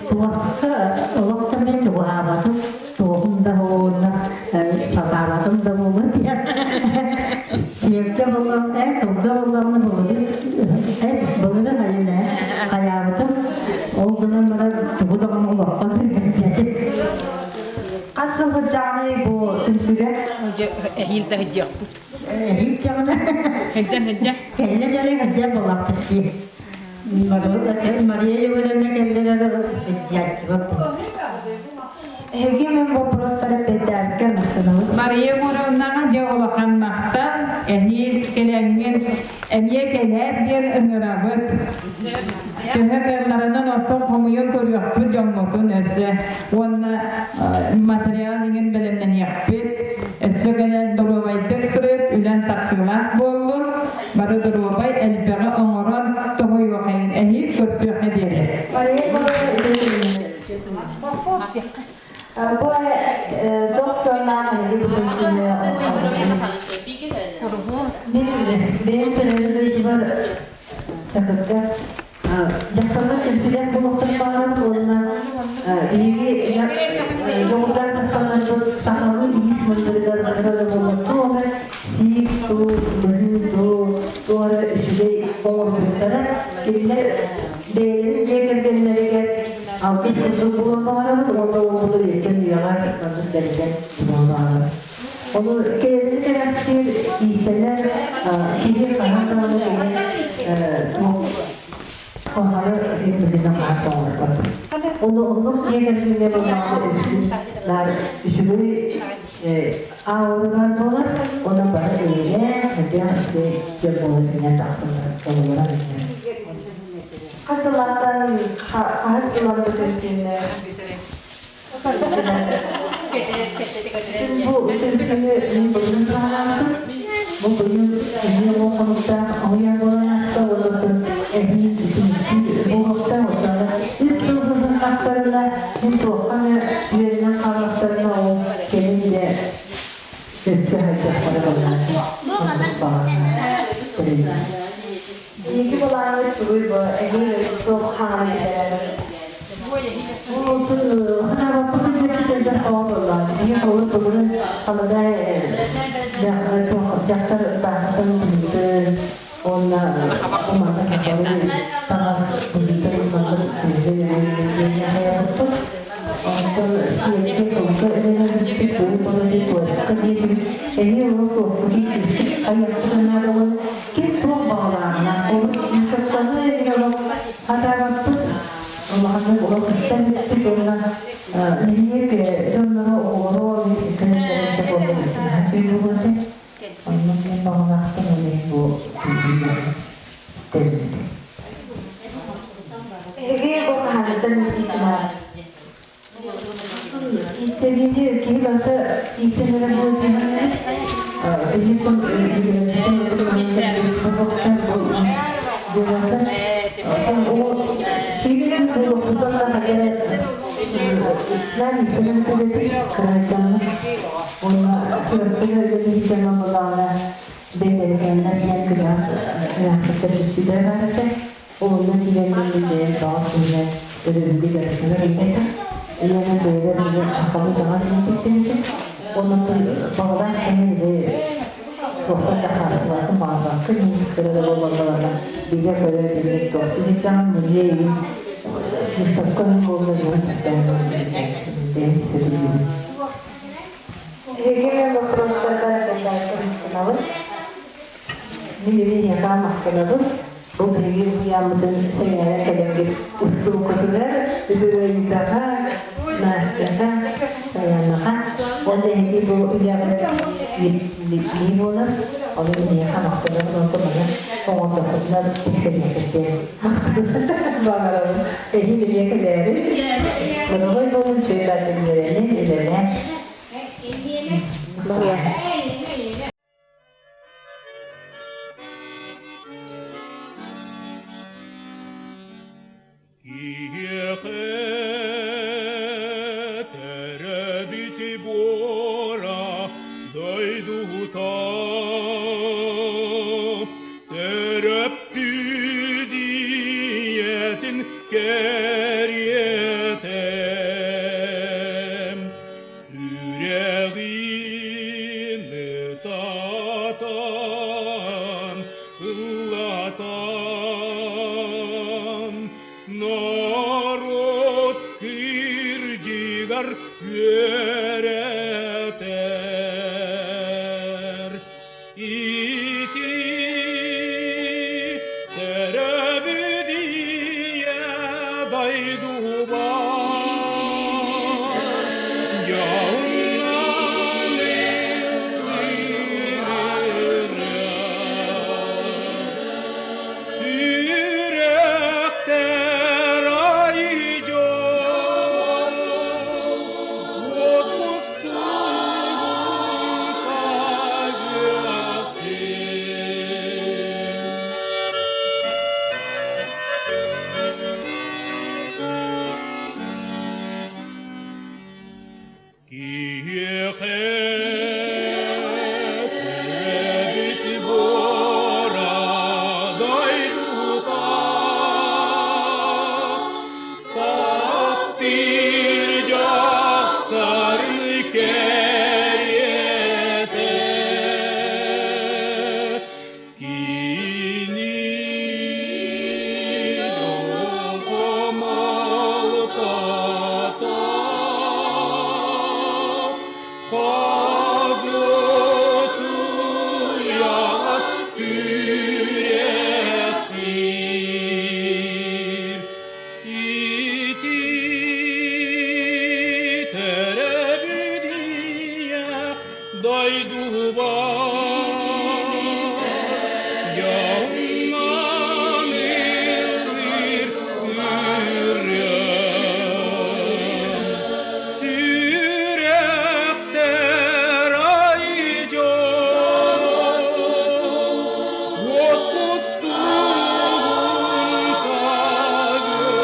туохха олох да мин чугаһаабатым, туоһум да буолла, сатаабатым да буолла диэн. Сиэргэ буоллам, тылга буолламмын былырыын, былырыын хайын хайаабытым. Ол гынан баран тугу даҕаны олоххо киирбэтим. Хас сыл сылдьаҕыный бу түмсүүгэ? Эһиил да сылдьыахпыт. Эһиил кэҕинэ. Сылдьан сылдьа. Кэллэ дьэрэ сылдьар буоллахпыт дии. Мария Егоровна кэллэрэ сылдьааччыбар. Эһиги мен вопростары эппиэттээбиккэ махтанабын. Мария Егоровнаҕа дьэ улахан махтал, эһиил кэлэҥҥин эмиэ кэлээр диэн ыҥырабыт. Төһө кыалларынан оттон хомуйан көрүөхпүт дьоммутун өссө уонна материал иҥин бэлэмнэниэхпит. Өссө кэлэн доруобайдык сырыт, үлэн тахсыылаах буоллун. Бары доруобай, элбэҕи оҥорон тоһуйуохайын эһиил көрсүөххэ диэри. Мария Егоровна Бу туох сыаллаах эһиги бу түмсүүнү Мин бэйэм төрөөбүт дойдубар Чакырга дьахталлар түмсүүлээх буолуохтарын баҕарабын уонна биһиги дьоҕурдаах дьахталларбыт сахалыы иис мындырыгар кыра да буоллар туох эрэ сиик туу, быһыы туу, туох эрэ үчүгэй оҥорбуттара. Кинилэр бэйэлэрин дьиэ кэргэннэригэр алтыс курдук буолуон баҕарабыт уонна уолбутун иккис үйэҕэ маннык бэргэн буолуон баҕарабыт. Ону кэрэни кэрэхсиир иистэнэр киһи хаһан даҕаны кини хоһоно ирдэбинэ хаһан да оҥорбот. Ону оннук дьиэ кэргэҥҥэ буоллаҕына үксүн наар үчүгэй ааллыгар буолар, уонна бары эйэлээх, элбэх үчүгэй дьон буолан үүнэн тахсаллар ололоро Хас сыллаахтан хаһыс сыллар бу түмсүүнү Бу түмсүүнү мин быйыл саҕалаабытым. Бу быйыл эһии уон хонуктаах оһуйан буолан ааста уонна эһии түмсүү буолуохтаах. Оттон үс сыл быһыахтарына мин туохха эмэ үөрэнэн хааллахтарына ол кэлин дьэ өссө хайдахтара буоллааччы. Оннук баҕарар. Инники былааҥҥыт тугуй бу эһиил туох хаҥаны бүтэрэр? Бу ханаабаппытын чэпчэки элбэх оҕо буолла. Биһиги холобур былырын халадай дьахтар ырбаахытын быһыытын уонна умата сахалыы таҥас быһыытын маннык хайабыппыт. Онтон сиэргэ тылга үлэлээбиппит быйыл былырыын туоска диэтибит. Эһиил ол туохпутун айахпытын наадалын Ким туох баҕалааҕынан олус мушаттаныы эрэ олох хатаабаппыт, улаханнык олох истэн бүппүт уонна нэһилиэк дьонноро оҕолоро кэлэн буолла буолуо Оннук мин баҕалаахпын ол иһин бу тэриллибит. Эһиги бу хаһааҥҥыттан истимэҕит? Истэбиини киһи барыта иистэнэрэ буолуо Онно тиийэн бэйэм баҕа сылдьан өрөбүлгэ дьарыктанар этэ. Ийэм бэйэбэр эмиэ сахалыы таҥас ииппиттэр этэ. Онон баҕалаах кэмин илэ туохтан да хаалсыбакка баҕарбакка ииппиттэрэ да буоллалларына бигэ көрө билэр туох ситиччэҕин музей иһин выставканы буолла дьон бэйэм сөбүлүүбүн. Эһиги вопростарга махтанабын. Мин эһиэхэ махтанабын. Бу биһиги уһуйааммытын сэҥээрэн кэлэҥҥит устууккутугар, Зинаидаҕа, Настяҕа, Саянаҕа уонна эһиги бу үлэҕит лии буолар. Ону эһиэхэ махтанабын онтон маны оҥордоххутуна тиксэриэххит диэн баҕарабын. Эһиги эмиэ кэлээри. Доруобай буолун, үчүгэй баатын үөрэнин, үлэлээн. Киһиэхэ төрөөбүт буора дойдута. Ийэтин кэриэтэ Сүрэҕин ытатан, ыллатан, Норуот кырдьыгар үөрэтэр. Ити төрөбүт ийэ дойдубар дьоһуннан Сүрэхтэр ай дьол, уот Киһиэхэ төрөөбүт буора дойдута Таптыыр дьахтарын кэриэтэ Кини дьолго-малтата Хагытыйаҕас сүрэхтиир Ити төрөбүдүйэ дойдубар дьоҥҥон ыллыыр ырыам. Сүрэхтэр ай дьол, уот кустугун сагыттын.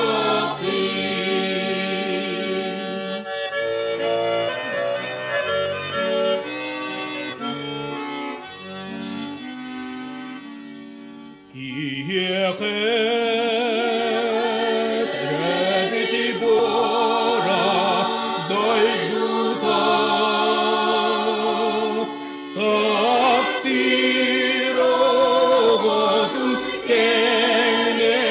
Киһиэхэ төрөөбүт буора дойдута таптыыр оҕотун кэлэҕэ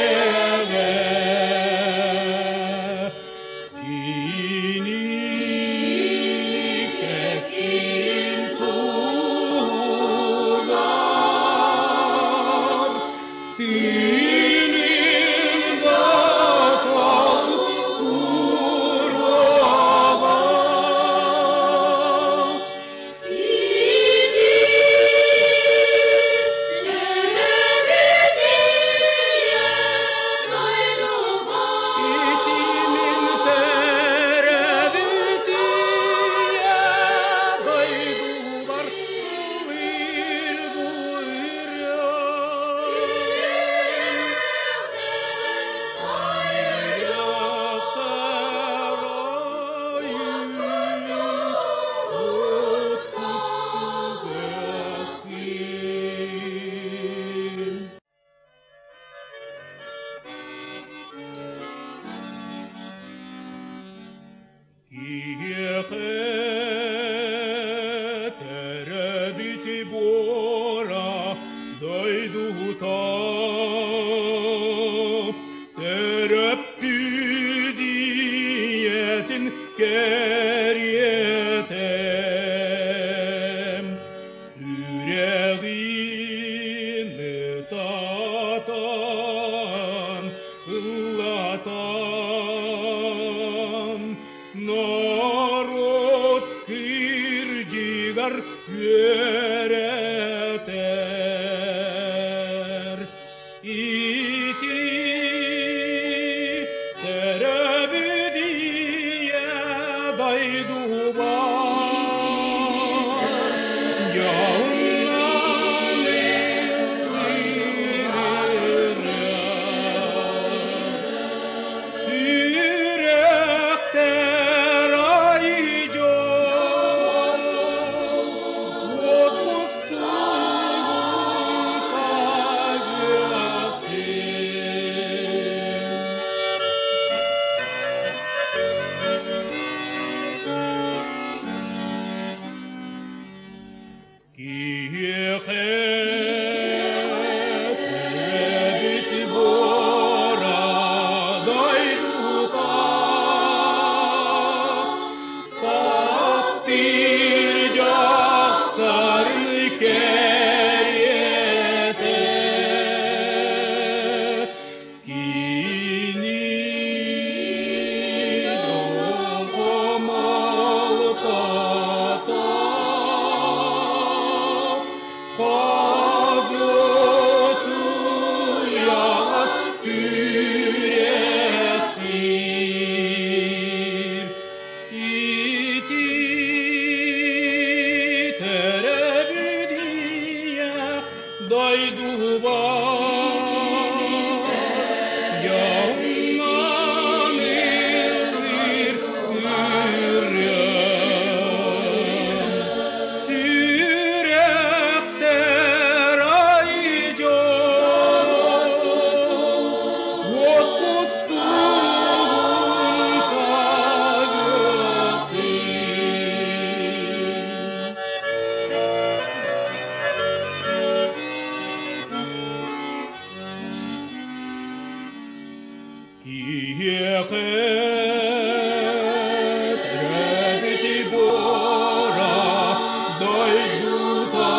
Кини кэскилин туһугар тыынын да туруоҕа. Итимин төрөбүт ийэ дойдубар ыллыыр бу Киһиэхэ төрөбүт буора дойдута төрөппүт ийэтин кэриэтэ Сүрэҕин ытатан, ыллатан, норуот кырдьыгар үөрэтэр. Ити төрөбүт ийэ дойдубар дьоһуннан ыллыыр ырыа. Сүрэхтэр Биһиэхэ төрөөбүт буора дойдута.